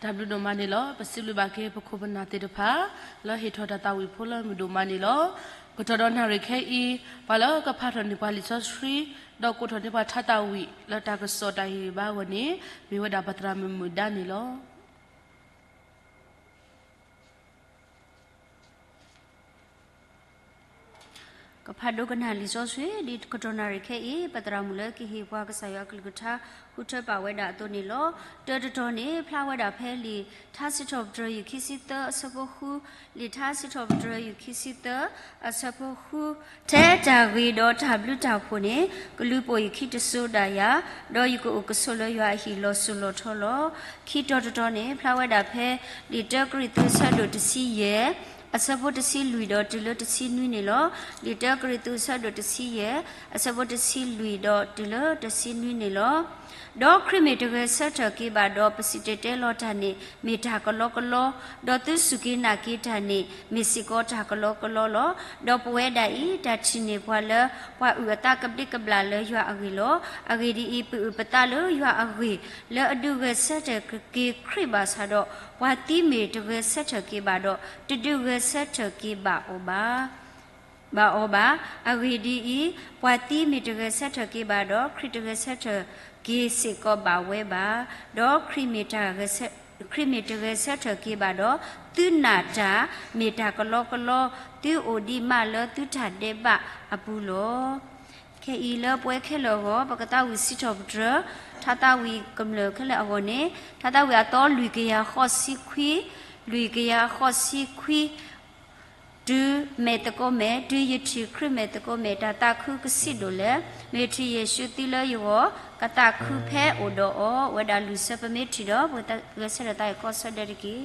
တၢ်ဘျုးဒိၣ်မးန့ၣ်လီၤ. ပစံးဘျုးဘၣ်က့ၤပခိၣ်ပနၢ်သ့ၣ်တဖၣ် လၢဟ့ၣ်ထီၣ်တၢ်သးဝံၣ်ဖိလၢမုာ်ဒိၣ်မးန့ၣ်လီၤ. ကတီၢ်ဒီးနၣ်ရံၣ်ခဲအံၤ ပှၤလၢကဖးထီၣ်န့ၢ်ပှၤလံာ်စီဆှံ ဒီးကိးထီၣ်န့ၢ်ပှၤထါသးဝံၣ်လၢတၢ်ကစီၣ်တၢ်ဟ့ၣ်ဂံၢ်ဟ့ၣ်ဘါအဂီၢ်န့ၣ် မ့ၢ်ဝဲဒၣ်ပသရၣ်မုၣ်မုၢ်ဒါန့ၣ်လီၤ. ကဖးဒိကနၣ်လံာ်စီဆှံ ဒ်ကတီၢ်နၣ်ရံၣ်ခဲအံၤ ပသရၣ်မုၣ်လၢကဟ့ၣ်ပှၤကစၢ်ယွၤအကလုၢ်ကထါ ဃုထၢပာ်ဝဲဒၣ်အသိးန့ၣ်လီၤ. တၢတတီၤန့ၣ် ဖျါဝဲဒၣ်ဖဲလံာ်ထါစံးထီၣ်ပတြၢၤ ယူၢ်ခံဆံသၢ အဆၢဖိဃု, လံာ်ထါစံးထီၣ်ပတြၢၤ ယူၢ်ခံဆံသၢ အဆၢဖိဃု, ထဲတၢ်ဂ့ၤဒီးတၢ်ဘျုးတၢ်ဖှိၣ်န့ၣ် ကလူၤပိာ်ယခံတစိၤဒၣ်ယၤ, ဒီးယကအိၣ်ကဆိးလၢယွၤအဟံၣ်လီၤစိၤလီၤထီလီၤ. ခံတီၤတတီၤန့ၣ် ဖျါဝဲဒၣ်ဖဲ လံာ်တၢကရံၣ်သူး အဆၢဒိၣ်တဆံယဲၢ် အဆၢဖိတဆံလွံၢ်ဒီးတုၤလၢတဆံနွံန့ၣ်လီၤ. လံာ်တၢကရံၣ်သူး အဆၢဒိၣ်တဆံယဲၢ် အဆၢဖိတဆံလွံၢ်ဒီးတုၤလၢတဆံနွံန့ၣ်လီၤ. ဒီးခရံာ်မ့ၢ်တဂဲၤဆၢထၢၣ်က့ၤဘၣ်ဒီး ပစံၣ်တဲၤတဲလီၤတၢ်န့ၣ် မ့ၢ်တၢ်ကလီကလီ, ဒီးသုစူၢ်က့ၤနာ်က့ၤတၢ်န့ၣ် မ့ၢ်စ့ၢ်ကီးတၢ်ကလီကလီလီၤ. ဒီးပဝဲဒၣ်အံၤ တၢ်ထံၣ်န့ၢ်ပှၤလၢ ပှၤအုၣ်အသးကဘျံးကဘျၣ်လၢယွၤအဂ့ၢ်လီၤ. အဂ့ၢ်ဒ်အံၤ, ပအုၣ်ပသးလၢယွၤအဂ့ၢ် လၢအဒုးဂဲၤဆၢထၢၣ်က့ၤခရံာ်ဘၣ်ဆၣ်ဒီး, ပှၤသံမ့ၢ်တဂဲၤဆၢထၢၣ်က့ၤဘၣ်ဒီး, တဒုးဂဲၤဆၢထၢၣ်က့ၤဘၣ်အီၤဘၣ် ဘၣ်အီၤဘၣ်. အဂ့ၢ်ဒ်အံၤ, ပှၤသံမ့ၢ်တဂဲၤဆၢထၢၣ်က့ၤဘၣ်ဒီး, ခရံာ်တဂဲၤဆၢထၢၣ်က့ၤစ့ၢ်ကီးဘၣ်ဝဲဘၣ်. ဒီးခရံာ်မ့ၢ်တၢ်ဂဲၤဆၢ, ခရံာ်မ့ၢ်တဂဲၤဆၢထၢၣ်က့ၤဘၣ်ဒီး, သုနာ်တၢ်မ့ၢ်တၢ်ကလီကလီ, သုအိၣ်ဒံးမးလၢသုတၢ်ဒဲးဘးအပူၤလီၤ. ခဲအံၤလၢပဝဲခဲလၢာ်အဂီၢ် ပကသးဝံၣ်စံးထီၣ်ပတြၢၤ ထါသးဝံၣ်ကမျၢၢ်ခဲလၢာ်အဂီၢ်န့ၣ်, ထါသးဝံၣ်အသီလွံၢ်ကယၤဃိးဆံခွံ, လွံၢ်ကယၤဃိးဆံခွံ တုၤမဲာ်သကိးမဲာ်, တုၤယထံၣ်ခရံာ်မဲာ်သကိးမဲာ်, တၢ်သးခုကဆံးဒိၣ်လဲၣ်. မ့ၢ်ထံၣ်ယ့ၣ်ၡူးသံလၢယဂီၢ်, ကသးခုဖဲအိၣ်ဒီးအီၤ. ဝဲဒၣ်လွံၢ်ဆၢပမ့ၢ်ထံၣ်ဒီး, ပကဂဲၤဆၢထၢၣ်သးအံၤကိးဆၢဒဲးတက့ၢ်.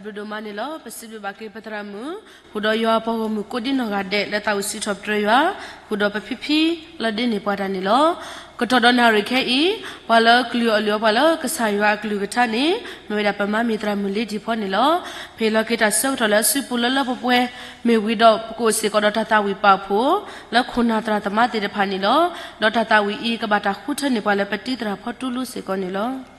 ဒိၣ်ဒိၣ်မးန့ၣ်လီၤ. ပစံးဘျုးဘၣ်က့ၤပသရၣ်မုၣ် ဃုာ်ဒီးယွၤအပှၤဂီၢ်မုၢ်ကိးဒံနီၢ်ဂၤဒဲး လၢသးဝံၣ်စံးထီၣ်ပတြၢၤယွၤ ဃုာ်ဒီးပဖံဖံလၢဒ့န့ၢ်ပှၤတၢ်န့ၣ်လီၤ. ကတီၢ်ဒီးနၣ်ရံၣ်ခဲအံၤ ပှၤလၢကလုၢ်အီၣ်လုၢ်အီပှၤလၢကစၢ်ယွၤအကလုၢ်ကထါန့ၣ် မ့ၢ်ဝဲဒၣ်ပမါမံၤသရၣ်မုၣ်လ့ဒံၣ်ဖီန့ၣ်လီၤ. ပဟ့ၣ်လီၤက့ၤတၢ်ဆၢကတီၢ်လၢအစုပူၤလၢလၢပှဲၤပှဲၤ မ့ၢ်ဝံၤဒီးပကအိၣ်စ့ၢ်ကီးဒီးတၢ်သးဝံၣ်ပာ်ဖှိၣ် လၢခိၣ်နၢ်သရၣ်သမါသ့ၣ်တဖၣ်န့ၣ်လီၤ. ဒီးတၢ်သးဝံၣ်အံၤ ကဘၣ်တၢ်ဃုထၢန့ၢ်ပှၤလၢပတံၤသရၣ်ဖီတူလူစ့ၢ်ကီးန့ၣ်လီၤ.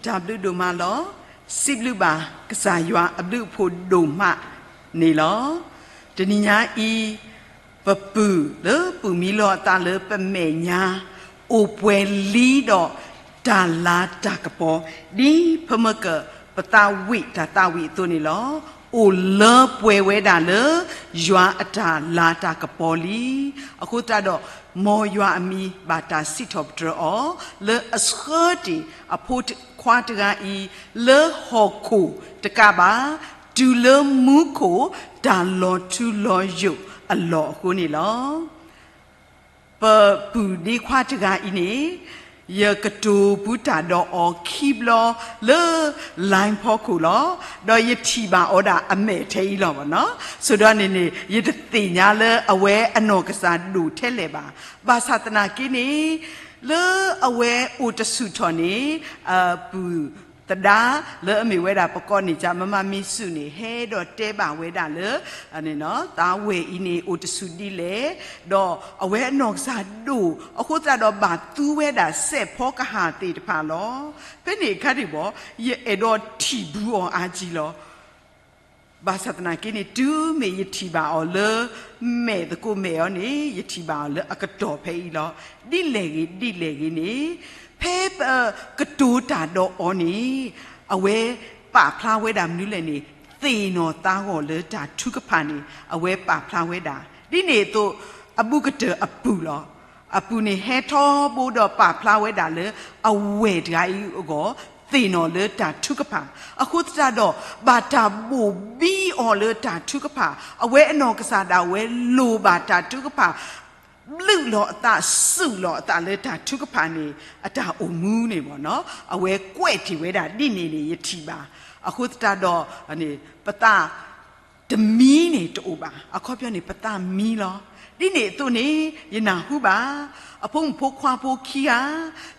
တၢ်ဘျုးဒိၣ်မးလီၤ. စံးဘျုးဘၣ်ကစၢ်ယွၤအဘျုးအဖှိၣ်ဒိၣ်မးန့ၣ်လီၤ. တနံၤညါအံၤ ပပုၢ်လၢပုၢ်မံလီၤအသးလၢပမဲာ်ညါ အိၣ်ပှဲၤလံဒီးတၢ်လၤတၢ်ကပီၤ ဒ်ဖဲမ့ၢ်က ပသးဝံၣ်တၢ်သးဝံၣ်အသိးန့ၣ်လီၤ. အိၣ်လၢပှဲၤဝဲဒၣ်လၢ ယွၤအတၢ်လၤတၢ်ကပီၤလံ. အဃိသတးဒီး မ်ယွၤအမံၤဘၣ်တၢ်စံးထီၣ်ပတြၢၤအီၤ လၢအဆှၢတ့ၢ်အဖိခွါတဂၤအံၤ လၢဟီၣ်ခိၣ်တကးဘၣ် တုၤလၢမူခိၣ်တၢ်လီၤထူလီၤယိာ်အလီၢ်အဃိန့ၣ်လီၤ. ပပုၢ်ဒ့ခွါတဂၤအံၤန့ၣ် ယကတိၤပူၤတၢ်ဒီးအီၤခံဘျီလၢ line ဖီခိၣ်လီၤ. ဒီးယထံၣ်ဘၣ်အီၤဒၣ်အမဲာ်ထဲအံၤလီၤနီၤ. ဆိဒီးန့ၣ်န့ၣ် ယတသ့ၣ်ညါလၢအဝဲအနီၢ်ကစၢ်ဒိၣ်ထဲလဲၣ်ဘၣ်. ဘၣ်ဆၣ်သနာ်က့န့ၣ် လၢအဝဲအိၣ်တဆူၣ်ထီၣ်န့ၣ် အပုၢ်သဒါ လၢအမ့ၢ်ဝဲဒၣ်ပကိးန့ၢ်ကၠး မမမံဆူၣ်န့ၣ် ဟဲဒီးတဲဘၣ်ဝဲဒၣ်လၢ သးဝဲအံၤန့ၣ် အိၣ်တဆူၣ်ဒ်လဲၣ်, ဒီးအဝဲအနီၢ်ကစၢ်ဒိၣ် အဃိသတးဒီးဘၣ်သူဝဲဒၣ်စဲးဖီကဟၣ်သ့ၣ်တဖၣ်လီၤ. ဖဲန့ၣ်အခါန့ၣ်ဘၣ် ယအဲၣ်ဒိးထံၣ်ဘူးအီၤအါကံလီၤ. ဘၣ်ဆၣ်သနာ်က့န့ၣ် တုၤမ့ၢ်ယထံၣ်ဘၣ်အီၤလၢ မဲာ်သကိးမဲာ်အီၤန့ၣ် ယထံၣ်ဘၣ်အီၤလၢအကတီၢ်ဖဲအံၤလီၤ. ဒ်လဲၣ်ဂ့ၤ ဒ်လဲၣ်ဂ့ၤန့ၣ် ဖဲပကတိၤတၢ်ဒီးအီၤန့ၣ် အဝဲပာ်ဖျါဝဲဒၣ်မနုၤလဲၣ်န့ၣ် သ့ၣ်နီၣ်သးဂီၢ်လၢတၢ်ထုကဖၣ်န့ၣ် အဝဲပာ်ဖျါဝဲဒၣ် ဒ်န့ၣ်အသိး အဘူးကတၢၢ်အပုၢ်လီၤ. အပုၢ်န့ၣ် ဟဲထီဘိဒီးပာ်ဖျါဝဲဒၣ်လၢ အဝဲၢ်တဂၤအံၤအဂီၢ် သ့ၣ်နီၣ်လၢတၢ်ထုကဖၣ် အဃိသတးဒီး ဘၣ်တၢ်ဘိၣ်ဘံအီၤလၢတၢ်ထုကဖၣ် အဝဲအနီၢ်ကစၢ်ဒၣ်ဝဲလိၣ်ဘၣ်တၢ်ထုကဖၣ် ဘျုးလီၤအသး စူၢ်လီၤအသးလၢတၢ်ထုကဖၣ်န့ၣ် အတၢ်အိၣ်မူန့ၣ်ဘၣ်နီၤ အဝဲကွဲးတ့ၢ်ဝဲဒၣ်ဒ်န့ၣ်န့ၣ် ယထံၣ်ဘၣ်. အဃိသတးဒီး ပသးတမံန့ၣ်တအိၣ်ဘၣ်. အခီပညီန့ၣ် ပသးမံလီၤ. ဒ်န့ၣ်အသိးန့ၣ် ယနၢ်ဟူဘၣ် အဖိမုၣ်ဖိခွါဖိခံဂၤ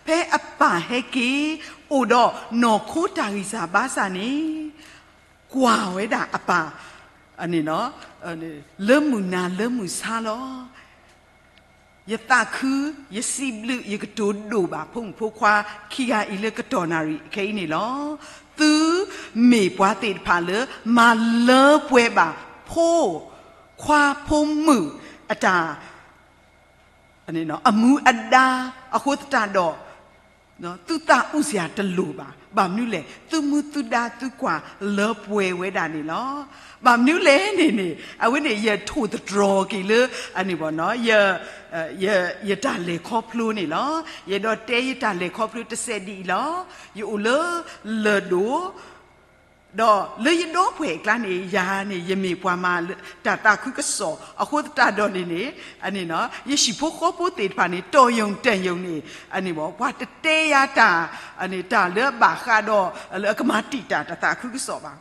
ဖဲအပၢ်ဟဲက့ၤ အိၣ်ဒီးနီၢ်ခိတၢ်ဂံၢ်စၢ်ဘါစၢ်န့ၣ် ကွၢ်ဝဲဒၣ်အပၢ် လၢမုၢ်နၤလၢမုၢ်ဆါလီၤ. ယသးခု ယစံးဘျုး ယကတိၤဒိၣ်ဘၣ် ဖိမုၣ်ဖိခွါခံဂၤအံၤလၢကတီၢ်နၣ်ရံၣ်ခဲအံၤန့ၣ်လီၤ. သုမ့ၢ်ပှၤသ့ၣ်တဖၣ်လၢ မၤလၢပှဲၤဘၣ် ဖိခွါဖိမုၣ်အတၢ် အမူအဒါ အဃိသတးဒီး သုသးအုးစရာတလိၣ်ဘၣ်. ဘၣ်မနုၤလဲၣ် သုမူသုဒါသုကွၢ်လၢပှဲၤဝဲဒၣ်န့ၣ်လီၤ. ဘၣ်မနုၤလဲၣ်န့ၣ်န့ၣ် အဝဲန့ၣ် ယထိၣ်သတြီၤက့ၤလၢ အန့ၣ်ဘၣ်နီၤ ယတၢ်လဲၤခီဖျိန့ၣ်လီၤ. ယအဲၣ်ဒိးတဲယတၢ်လဲၤခီဖျိတစဲးဒ်အံၤလီၤ. ယအိၣ်လၢလၢၢ်ဒိၣ် ဒီးလၢယဒီပုၢ်ဝဲၢ်အကျါန့ၣ် ယၤန့ၣ် ယမ့ၢ်ပှၤမၤတၢ်သးခုကစီၣ် အဃိသတးဒီးန့ၣ်န့ၣ် အန့ၣ်နီၤ ယဟံၣ်ဖိဃီဖိသ့ၣ်တဖၣ်န့ၣ် တီၢ်ယုၢ်တၢ်ယုၢ်န့ၣ် အန့ၣ်ဘၣ် ပှၤတတဲယၤတၢ် အန့ၣ် တၢ်လၢအဘၣ်ဃးဒီး လၢအကမၤတံာ်တာ်တၢ်သးခုကစီၣ်ဘၣ်.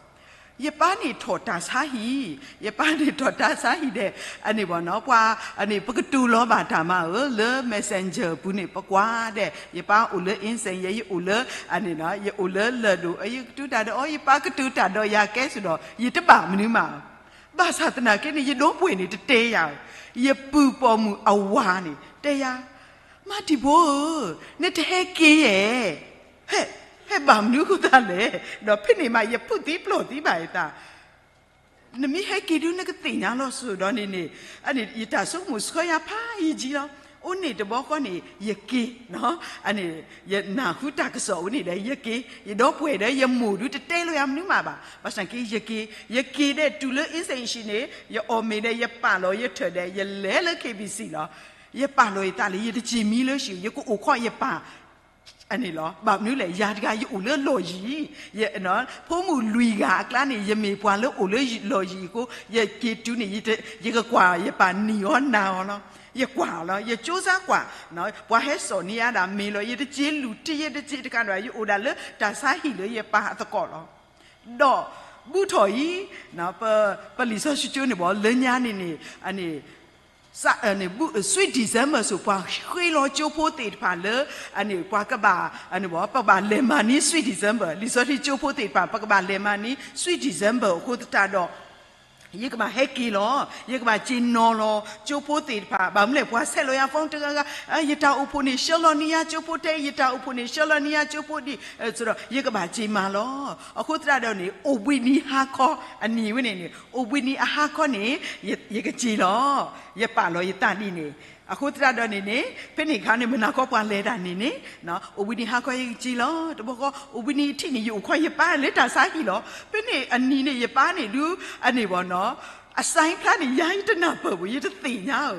ယပၢ်န့ၣ်ထီၣ်တၢ်ဆါဟံၣ်, ယပၢ်န့ၣ်ထီၣ်တၢ်ဆါဟံၣ်ဒီး အန့ၣ်ဘၣ်နီၤ ပှၤ အန့ၣ် ပကတိၤလီၤဘၣ်တၢ်မးဧၢ လၢ messenger ပူၤန့ၣ် ပကွၢ်ဒီး ယပၢ်အိၣ်လၢ အ့စ့ၣ် ယဲ ယအိၣ်လၢ အန့ၣ်နီၤ ယအိၣ်လၢလၢၢ်ဒိၣ် ယကတိၤတၢ်ဒီးအီၤ ယပၢ်ကတိၤတၢ်ဒီးယၤကဲစ့ၢ်ဒီး ယတဘၣ်မနုၤမးဧၢ. ဘၣ်ဆၣ်သနာ်က့န့ၣ် ယဒီပုၢ်ဝဲၢ်န့ၣ် တတဲယၤဧၢ, ယပုၢ်ပိာ်မုၣ်အဝၤန့ၣ် တဲယၤ မါတံၢ်ဖိဧၢ, နတဟဲက့ၤယဲၢ်, ဟဲ, ဟဲဘၣ်မနုၤအဃိသတးလဲၣ်, ဒီးဖဲန့ၣ်မး ယဖုးသံပျိာ်သံဘၣ်ယသး နမ့ၢ်ဟဲက့ၤဒုး နကသ့ၣ်ညါလီၤစိၤဒီးန့ၣ်န့ၣ်, အန့ၣ် ယတၢ်ဆိကမိၣ်ဆှၢယၤဖးယံာ်ကံလီၤ. အိၣ်န့ၣ်တဘျီဃီန့ၣ် ယက့ၤ, အန့ၣ် ယနၢ်ဟူတၢ်ကစီၣ်ဝဲန့ၣ်ဒီး ယက့ၤ, ယဒီပုၢ်ဝဲၢ်ဒီး ယမိၢ်ဒုးတတဲလီၤယၤမနုၤမးဘၣ်. ဘၣ်ဆၣ်က့ ယက့ၤ, ယက့ၤဒီးတုၤလၢ အ့စ့ၣ် ဟံၣ်န့ၣ် ယအီၣ်မ့ၤဒီး ယပာ်လီၤယထၢၣ်ဒီး ယလဲၤလၢ KBC လီၤ. ယပာ်လီၤယသးလၢ ယတက့ၤမံလၢဟံၣ်, ယကအိၣ်ခိးယပၢ် န့ၣ်လီၤ. ဘၣ်မနုၤလဲၣ်, ယၤတဂၤယအိၣ်လၢလီၢ်ယံၤ, ယ ဖိမုၣ်လွံၢ်ဂၤအကျါန့ၣ် ယမ့ၢ်ပှၤလၢအိၣ်လၢလီၢ်ယံၤအဃိ ယက့ၤတုၤန့ၣ် ယ ယကကွၢ်ယပၢ်နံၤအီၤနၤအီၤလီၤ. ယကွၢ်အီၤလီၤ, ယကၠိစါကွၢ်, ပှၤဟဲစိာ်န့ၢ်ယၤဒၣ်မ့ၤလီၤ, ယတက့ၤလူၤတံၢ် ယတက့ၤတကးဒီး ယအိၣ်ဒၣ်လၢတၢ်ဆါဟံၣ်လၢယပၢ်အသကိးလီၤ. ဒီးဘူးထီၣ်အံၤ ပလံာ်စီဆှံကၠိန့ၣ်ဘၣ် လၢညါန့ၣ်န့ၣ် န့ၣ် Sweet December ဆိ ပှၤဃ့လီၤကၠိဖိသ့ၣ်တဖၣ်လၢ န့ၣ် ပှၤကဘၣ် န့ၣ်ဘၣ် ပကဘၣ်လဲၤမၤန့ၢ် Sweet December, လံာ်စီဆှံကၠိဖိသ့ၣ်တဖၣ် ပကဘၣ်လဲၤမၤန့ၢ် Sweet December အဃိသတးဒီး ယကဘၣ်ဟဲက့ၤလီၤ, ယကဘၣ်က့ၤနီၤလီၤ ကၠိဖိသ့ၣ်တဖၣ်, ဘၣ်မနုၤလဲၣ် ပှၤဆဲးလီၤယၤ phone တဂၤဂၤ, ယတၢ်အိၣ်ဖှိၣ်န့ၣ် ဆှၢလီၤန့ၢ်ယၤကၠိဖိတဲ, ယတၢ်အိၣ်ဖှိၣ်န့ၣ် ဆှၢလီၤန့ၢ်ယၤကၠိဖိဒ်, ဒီး ယကဘၣ်က့ၤမၤလီၤ. အဃိသတးဒီးန့ၣ် အိၣ်ဘှံးနံၤဟါခီအနံၤဝဲန့ၣ်န့ၣ် အိၣ်ဘှံးနံၤအဟါခီန့ၣ် ယကက့ၤလီၤ, ယပာ်လီၤယသးဒ်န့ၣ်. အဃိသတးဒီးန့ၣ်န့ၣ် ဖဲန့ၣ်အခါန့ၣ် မုၢ်နၤခီပှၤလဲၤတၢ်န့ၣ်န့ၣ် အိၣ်ဘှံးနံၤဟါခီယကက့ၤလီၤ. တဘျီဃီ အိၣ်ဘှံးနံၤထံၣ်န့ၣ် ယအိၣ်ခိးယပၢ်လၢတၢ်ဆါဟံၣ်လီၤ. ဖဲန့ၣ်အနံၤန့ၣ် ယပၢ်န့ၣ်ဒုး အန့ၣ်ဘၣ်နီၤ အစဲဖျါန့ၣ် ယၤယတနၢ်ပၢၢ်ဘၣ် ယတသ့ၣ်ညါဧၢ,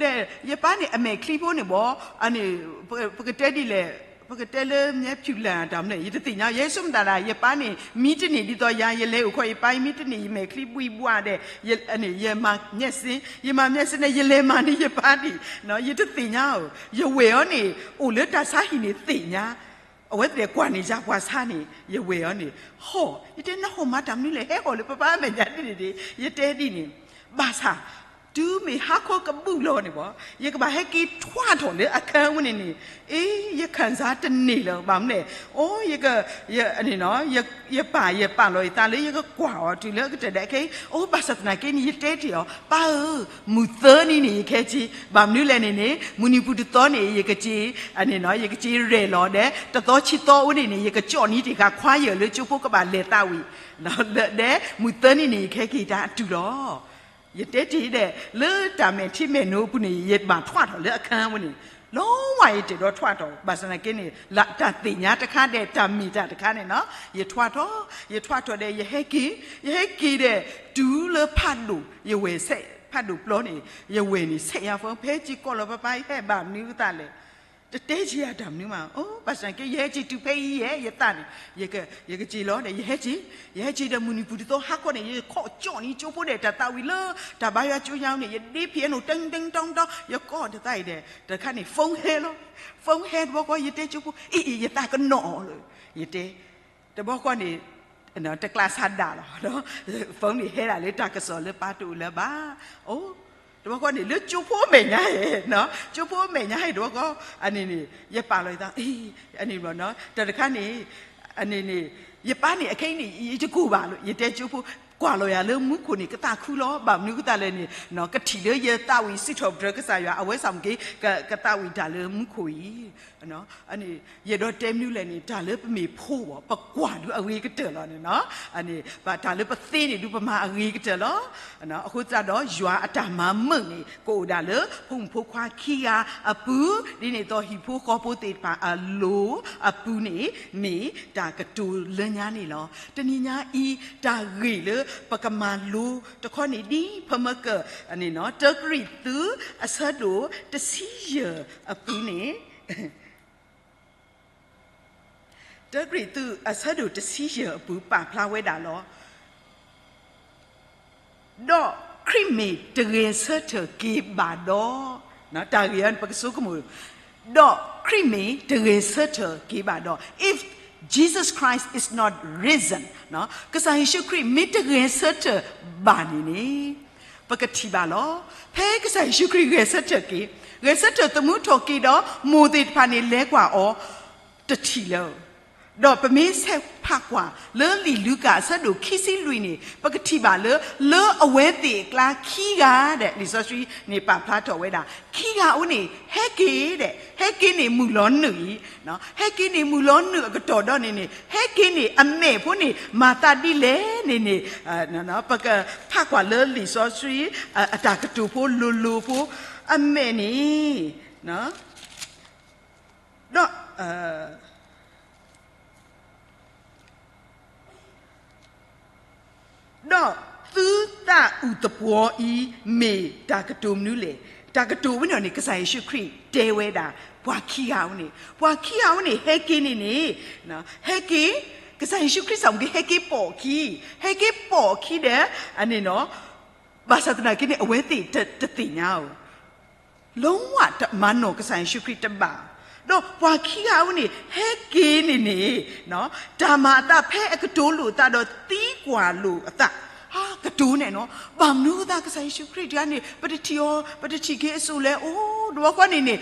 ဒီးယပၢ်န့ၣ် အမဲာ်ချံဖိန့ၣ်ဘၣ် န့ၣ် ပကတဲဒ်လဲၣ်, ပကတဲလၢ မြဲဖြူလံ တၢ်မနုၤ ယတသ့ၣ်ညါ, ယဲဆိကမိၣ်သးဒၣ် ယပၢ်န့ၣ် မံတန့ၢ်ဒ်သိးယၤ ယလဲၤအိၣ်ခိးယပၢ် မံတန့ၢ် ယမဲာ်ချံဘှံးဘှးဒီး ယမၤမျက်စိ, ယမၤမျက်စိန့ၣ် ယလဲၤမၤန့ၢ်ယပၢ်ဒ်, ယတသ့ၣ်ညါဧၢ, ယဝဲၢ်အီၤန့ၣ် အိၣ်လၢတၢ်ဆါဟံၣ်န့ၣ်သ့ၣ်ညါ, အဝဲသ့ၣ်ကွၢ်န့ၢ်ယၤပှၤဆါန့ၣ် ယဝဲၢ်အီၤန့ၣ် ဟီၣ်, ယတဲနဟီၣ်မၤတၢ်မနုၤလဲၣ် ဟဲဟီၣ်လၢပပၢ်အမဲာ်ညါဒ်န့ၣ်ဒ်, ယတဲဒ်န့ၣ်, ဘၣ်ဆၣ် တုၤမ့ၢ်ဟါခီကဘူးလီၤန့ၣ်ဘၣ် ယကဘၣ်ဟဲက့ၤထွဲထီၣ်လၢအခန်းဝဲန့ၣ်န့ၣ်, အ့ ယခံစားတန့ၢ်လၢၤ ဘၣ်မနုၤလဲၣ်, အိ ယက န့ၣ်နီၤ ယပာ်ယပာ်လီၤယသးလၢယကကွၢ်အီၤတုၤလၢအကတၢၢ်ဒၣ်ခဲအံၤ, အိ ဘၣ်ဆၣ်သနာ်က့န့ၣ် ယတဲတ့ၢ်အီၤ ပၢ်ဧၢ, မုၢ်သၢနံၤန့ၣ် ယကဟဲက့ၤ, ဘၣ်မနုၤလဲၣ်န့ၣ်န့ၣ် မုၢ်နံၤပူၤတသီန့ၣ် ယကက့ၤ, န့ၣ်နီၤ ယကက့ၤရဲၣ်လီၤဒီး တသီခံသီဝဲန့ၣ်န့ၣ် ယကကၠီၣ်န့ၢ်တ့ၢ်ဃာ်ခွါယၢၢ်လၢကၠိဖိကဘၣ်လဲၤသးဝံၣ်, ဒီးမုၢ်သၢနံၤန့ၣ် ယကဟဲက့ၤတၢ်အတုၤလီၤ. ယတဲတ့ၢ်ဒီး လၢတၢ်မဲာ်ထံမဲာ်နိအပူၤန့ၣ် ယဘၣ်ထွဲထီၣ်လၢအခန်းဝဲန့ၣ်, လီၤဝဲယတ့ၢ်ဒီးထွဲထီၣ်, ဘၣ်ဆၣ်သနာ်က့န့ၣ် တၢ်သ့ၣ်ညါတခါဒီး တၢ်မ့ၢ်တၢ်တခါန့ၣ်နီၤ ယထွဲထီၣ်, ယထွဲထီၣ်ဒီး ယဟဲက့ၤ, ယဟဲက့ၤဒီး တုၤလၢဖးဒိၣ် ယဝဲၢ်ဆဲး ဖးဒိၣ်ပျီန့ၣ် ယဝဲၢ်န့ၣ် ဆဲးယၤဖိ ဖဲက့ၤကိးလီၤပၢ်ပၢ် ယဟဲဘၣ်မနုၤအသးလဲၣ်, တတဲက့ၤယၤတၢ်မနုၤမး, အိ ဘၣ်ဆၣ်သနာ်က့ ယဟဲက့ၤတုၤဖဲအံၤယဲ ယသးန့ၣ်, ယကက့ၤလီၤဒီး ယဟဲက့ၤ, ယဟဲက့ၤဒီးမုၢ်နံၤပူၤတသီဟါခီန့ၣ် ယခိးကၠီၣ်န့ၢ်ကၠိဖိဒီးတၢ်သးဝံၣ်လၢ တၢ်ဘါယွၤကၠိညါန့ၣ် ယဒ့ဖံးအနီၣ် တၢ်တၢ်တၢ်တၢ် ယကိးတသးအံၤဒီး တခါန့ၣ် phone ဟဲလီၤ, phone ဟဲတဘျီဃီ ယတဲကၠိဖိ အ့ အ့ ယသးကနီၣ်အီၤလၢ ယတဲ တဘျီဃီန့ၣ် တကျးဆါဒၣ်လီၤ, phone န့ၣ်ဟဲဒၣ်လၢတၢ်ကစီၣ်လၢပၢ်တအိၣ်လၢၤဘၣ်, အိ တဘျီဃီန့ၣ် လၢကၠိဖိအမဲာ်ညါဧါ, ကၠိဖိအမဲာ်ညါဧါ တဘျီဃီ, န့ၣ်န့ၣ် ယပာ်လီၤယသး, န့ၣ် တၢ်တခါန့ၣ် န့ၣ်န့ၣ် ယပၢ်န့ၣ် အခဲအံၤန့ၣ် ယတကိၢ်ဘၣ်လၢ ယတဲကၠိဖိ ကွၢ်လီၤယၤလၢမူခိၣ်န့ၣ် ကသးခုလီၤ, ဘၣ်မနုၤကသးလဲၣ်န့ၣ် ကထံၣ်လၢယသးဝံၣ်စံးထီၣ်ပတြၢၤကစၢ်ယွၤ အဝဲဆၢမုၢ်က့ၤ ကသးဝံၣ်တၢ်လၢမူခိၣ်အံၤ ယအဲၣ်ဒိးတဲမနုၤလဲၣ်န့ၣ် တၢ်လၢပမ့ၢ်ဖိဘၣ် ပကွၢ်ဒုးအဂ့ၤကတၢၢ်လီၤန့ၣ်နီၤ, ဘၣ်တၢ်လၢပသ့န့ၣ်ဒုးပမၤအဂ့ၤကတၢၢ်လီၤ. အဃိသတးဒီး ယွၤအတၢ်မၤမုာ်န့ၣ် ကအိၣ်ဒၣ်လၢဖိမုၣ်ဖိခွါခံဂၤအပူၤ, ဒ်န့ၣ်အသိးဟံၣ်ဖိဃီဖိသ့ၣ်တဖၣ်အလိၤအပူၤန့ၣ် မ့ၢ်တၢ်ကတိၤလၢညါန့ၣ်လီၤ. တနံၤညါအံၤ တၢ်ဂ့ၢ်လၢပကမၤလိတခီန့ၣ် ဒ်ဖဲမ့ၢ်က တၢကရံၣ်သူးအဆၢဒိၣ်တဆံယဲၢ်အပူၤန့ၣ် တၢကရံၣ်သူးအဆၢဒိၣ်တဆံယဲၢ်အပူၤ ပာ်ဖျါဝဲဒၣ်လီၤ. ဒီးခရံာ်မ့ၢ်တဂဲၤဆၢထၢၣ်က့ၤဘၣ်ဒီး, တၢ်ဂ့ၢ်အံၤန့ၣ် ပကဆိကမိၣ်, ဒီးခရံာ်မ့ၢ်တဂဲၤဆၢထၢၣ်က့ၤဘၣ်ဒီး if Jesus Christ is not risen, ကစၢ်ယ့ၣ်ၡူးခရံာ်မ့ၢ်တဂဲၤဆၢထၢၣ်ဘၣ်န့ၣ်န့ၣ် ပကထံၣ်ဘၣ်လီၤ. ဖဲကစၢ်ယ့ၣ်ၡူးခရံာ်ဂဲၤဆၢထၢၣ်က့ၤ, ဂဲၤဆၢထၢၣ်သမူထီၣ်က့ၤဒီး မိၢ်သ့ၣ်တဖၣ်န့ၣ်လဲၤကွၢ်အီၤ တထံၣ်လၢၤ. ဒီးပမ့ၢ်ဆဲးဖးကွၢ်လၢလံာ်လူၤကၣ်အဆၢဒိၣ်ခံဆံလွံၢ်န့ၣ် ပကထံၣ်ဘၣ်လၢ လၢအဝဲသ့ၣ်အကျါခံဂၤဒီး လံာ်စီဆှံန့ၣ်ပာ်ဖျါထီၣ်ဝဲဒၣ် ခံဂၤအံၤန့ၣ် ဟဲက့ၤဒီး ဟဲက့ၤန့ၣ်မုၢ်လီၤနုာ်အံၤ, ဟဲက့ၤန့ၣ်မုၢ်လီၤနုာ်အကတီၢ်ဒီးန့ၣ်န့ၣ် ဟဲက့ၤန့ၣ်အမဲာ်ဖိန့ၣ် မၤသးဒ်လဲၣ်န့ၣ်န့ၣ် ပကဖးကွၢ်လၢလံာ်စီဆှံ အတၢ်ကတိၤဖိလိၤလိၤဖိ အမဲာ်န့ၣ် ဒီး ဒီးသုသးအုၣ်သပှီၤအံၤ မ့ၢ်တၢ်ကတိၤမနုၤလဲၣ်. တၢ်ကတိၤဝဲန့ၣ်န့ၣ် ကစၢ်ယ့ၣ်ၡူးခရံာ်တဲဝဲဒၣ် ပှၤခံဂၤဝဲန့ၣ်, ပှၤခံဂၤဝဲန့ၣ် ဟဲက့ၤန့ၣ်န့ၣ်, ဟဲက့ၤ, ကစၢ်ယ့ၣ်ၡူးခရံာ်စံးမ့ၢ်က့ၤ ဟဲက့ၤပိာ်အခံ, ဟဲက့ၤပိာ်အခံဒီး အန့ၣ်နီၤ, ဘၣ်ဆၣ်သနာ်က့န့ၣ် အဝဲသ့ၣ်တသ့ၣ်ညါဧိၤ လီၤဝဲတမၤနီၣ်ကစၢ်ယ့ၣ်ၡူးခရံာ်တဘၣ်, ဒီးပှၤခံဂၤဝဲန့ၣ် ဟဲက့ၤန့ၣ်န့ၣ်, တၢ်မၤအသးဖဲအကတိၤလိာ်အသးဒီးသံကွၢ်လိာ်အသး, ကတိၤန့ၣ်နီၤ, ဘၣ်မနုၤအသးကစၢ်ယ့ၣ်ၡူးခရံာ်တဂၤန့ၣ် ပတထံၣ်အီၤ, ပတထံၣ်က့ၤအစိၤလဲၣ်, အိၣ်ဒီးဘၣ်ဃီန့ၣ်န့ၣ်,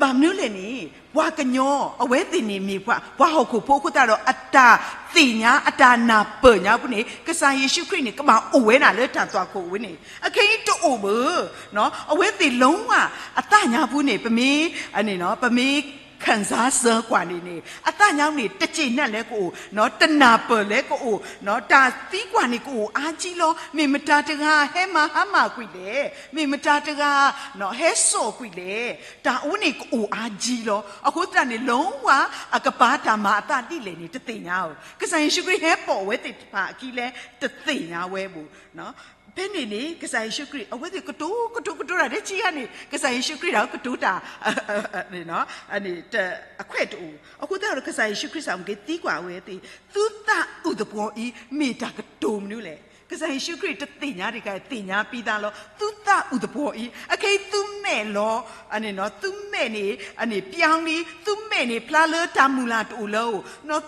ဘၣ်မနုၤလဲၣ်န့ၣ် ပှၤကညီ အဝဲသ့ၣ်န့ၣ်မ့ၢ်ပှၤဟီၣ်ခိၣ်ဖိအဃိသတးဒီး အတၢ်သ့ၣ်ညါ အတၢ်နၢ်ပၢၢ်ညါပူၤန့ၣ် ကစၢ်ယ့ၣ်ၡူးခရံာ်န့ၣ် ကဘၣ်အိၣ်ဝဲဒၣ်လၢတၢ်သွၣ်ခိၣ်ဝဲန့ၣ်, အခဲအံၤတအိၣ်ဘၣ်, အဝဲသ့ၣ်လီၤဝဲအသးညါပူၤန့ၣ် ပမ့ၢ်, ပမ့ၢ် ခံစားစဲကွၢ်န့ၣ်န့ၣ် အသးညါပူၤန့ၣ် တစံးနၢ်လဲၣ်ကအိၣ်, တနၢ်ပၢၢ်လဲၣ်ကအိၣ်, တၢ်သံကွၢ်န့ၣ်ကအိၣ်အါကံလီၤ, မ့ၢ်မတၤတဂၤဟဲမၤဟါမၢ်ကွံာ်လဲၣ်, မ့ၢ်မတၤတဂၤ ဟဲစိာ်ကွံာ်လဲၣ်, တၢ်အဝဲန့ၣ်ကအိၣ်အါကံလီၤ, အဃိသတးန့ၣ် လီၤဝဲအကပၤတၢ်မၤအသးဒ်လဲၣ်န့ၣ် တသ့ၣ်ညါဧိၤ, ကစၢ်ယ့ၣ်ၡူးခရံာ်ဟဲပိာ်အဝဲသ့ၣ်တဖၣ်အခံလဲၣ် တသ့ၣ်ညါဝဲဘၣ် ဖဲန့ၣ်န့ၣ် ကစၢ်ယ့ၣ်ၡူးခရံာ် အဝဲသ့ၣ်ကတိၤကတိၤကတိၤတၢ်ဒ်ဆံးယါန့ၣ် ကစၢ်ယ့ၣ်ၡူးခရံာ်ဒၣ်ကတိၤတၢ် အခွဲးတအိၣ်, အဃိသတးဒီး ကစၢ်ယ့ၣ်ၡူးခရံာ်စံးမ့ၢ်က့ၤသံကွၢ်အဝဲသ့ၣ်, သုသးအုးသပှီၤအံၤ မ့ၢ်တၢ်ကတိၤမနုၤလဲၣ်, ကစၢ်ယ့ၣ်ၡူးခရံာ်တသ့ၣ်ညါတခါ သ့ၣ်ညါပံသးလီၤ, သုသးအုးသပှီၤအံၤ အခဲအံၤသုမဲာ်လီၤ, သုမဲာ်န့ၣ် အန့ၣ်ပျီလံ, သုမဲာ်န့ၣ်ဖျါလၢတၢ်မုၢ်လၢ်တအိၣ်လၢအအိၣ်,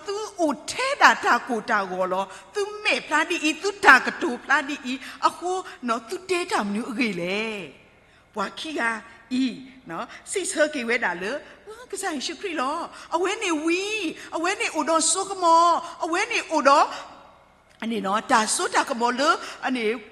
သုအိၣ်ထဲဒၣ်တၢ်ကိၢ်တၢ်ဂီၤလီၤ, သုမဲာ်ဖျါဒ်အံၤ သုတၢ်ကတိၤဖျါဒ်အံၤ, အဃိ သုတဲတၢ်မနုၤအဂ့ၢ်လဲၣ်. ပှၤခံဂၤအံၤ စံးဆၢက့ၤဝဲဒၣ်လၢ ကစၢ်ယ့ၣ်ၡူးခရံာ်လီၤ. အဝဲန့ၣ်ဝံၤ, အဝဲန့ၣ်အိၣ်ဒီးစိကမီၤ, အဝဲန့ၣ်အိၣ်ဒီး တၢ်စိတၢ်ကမီၤလၢ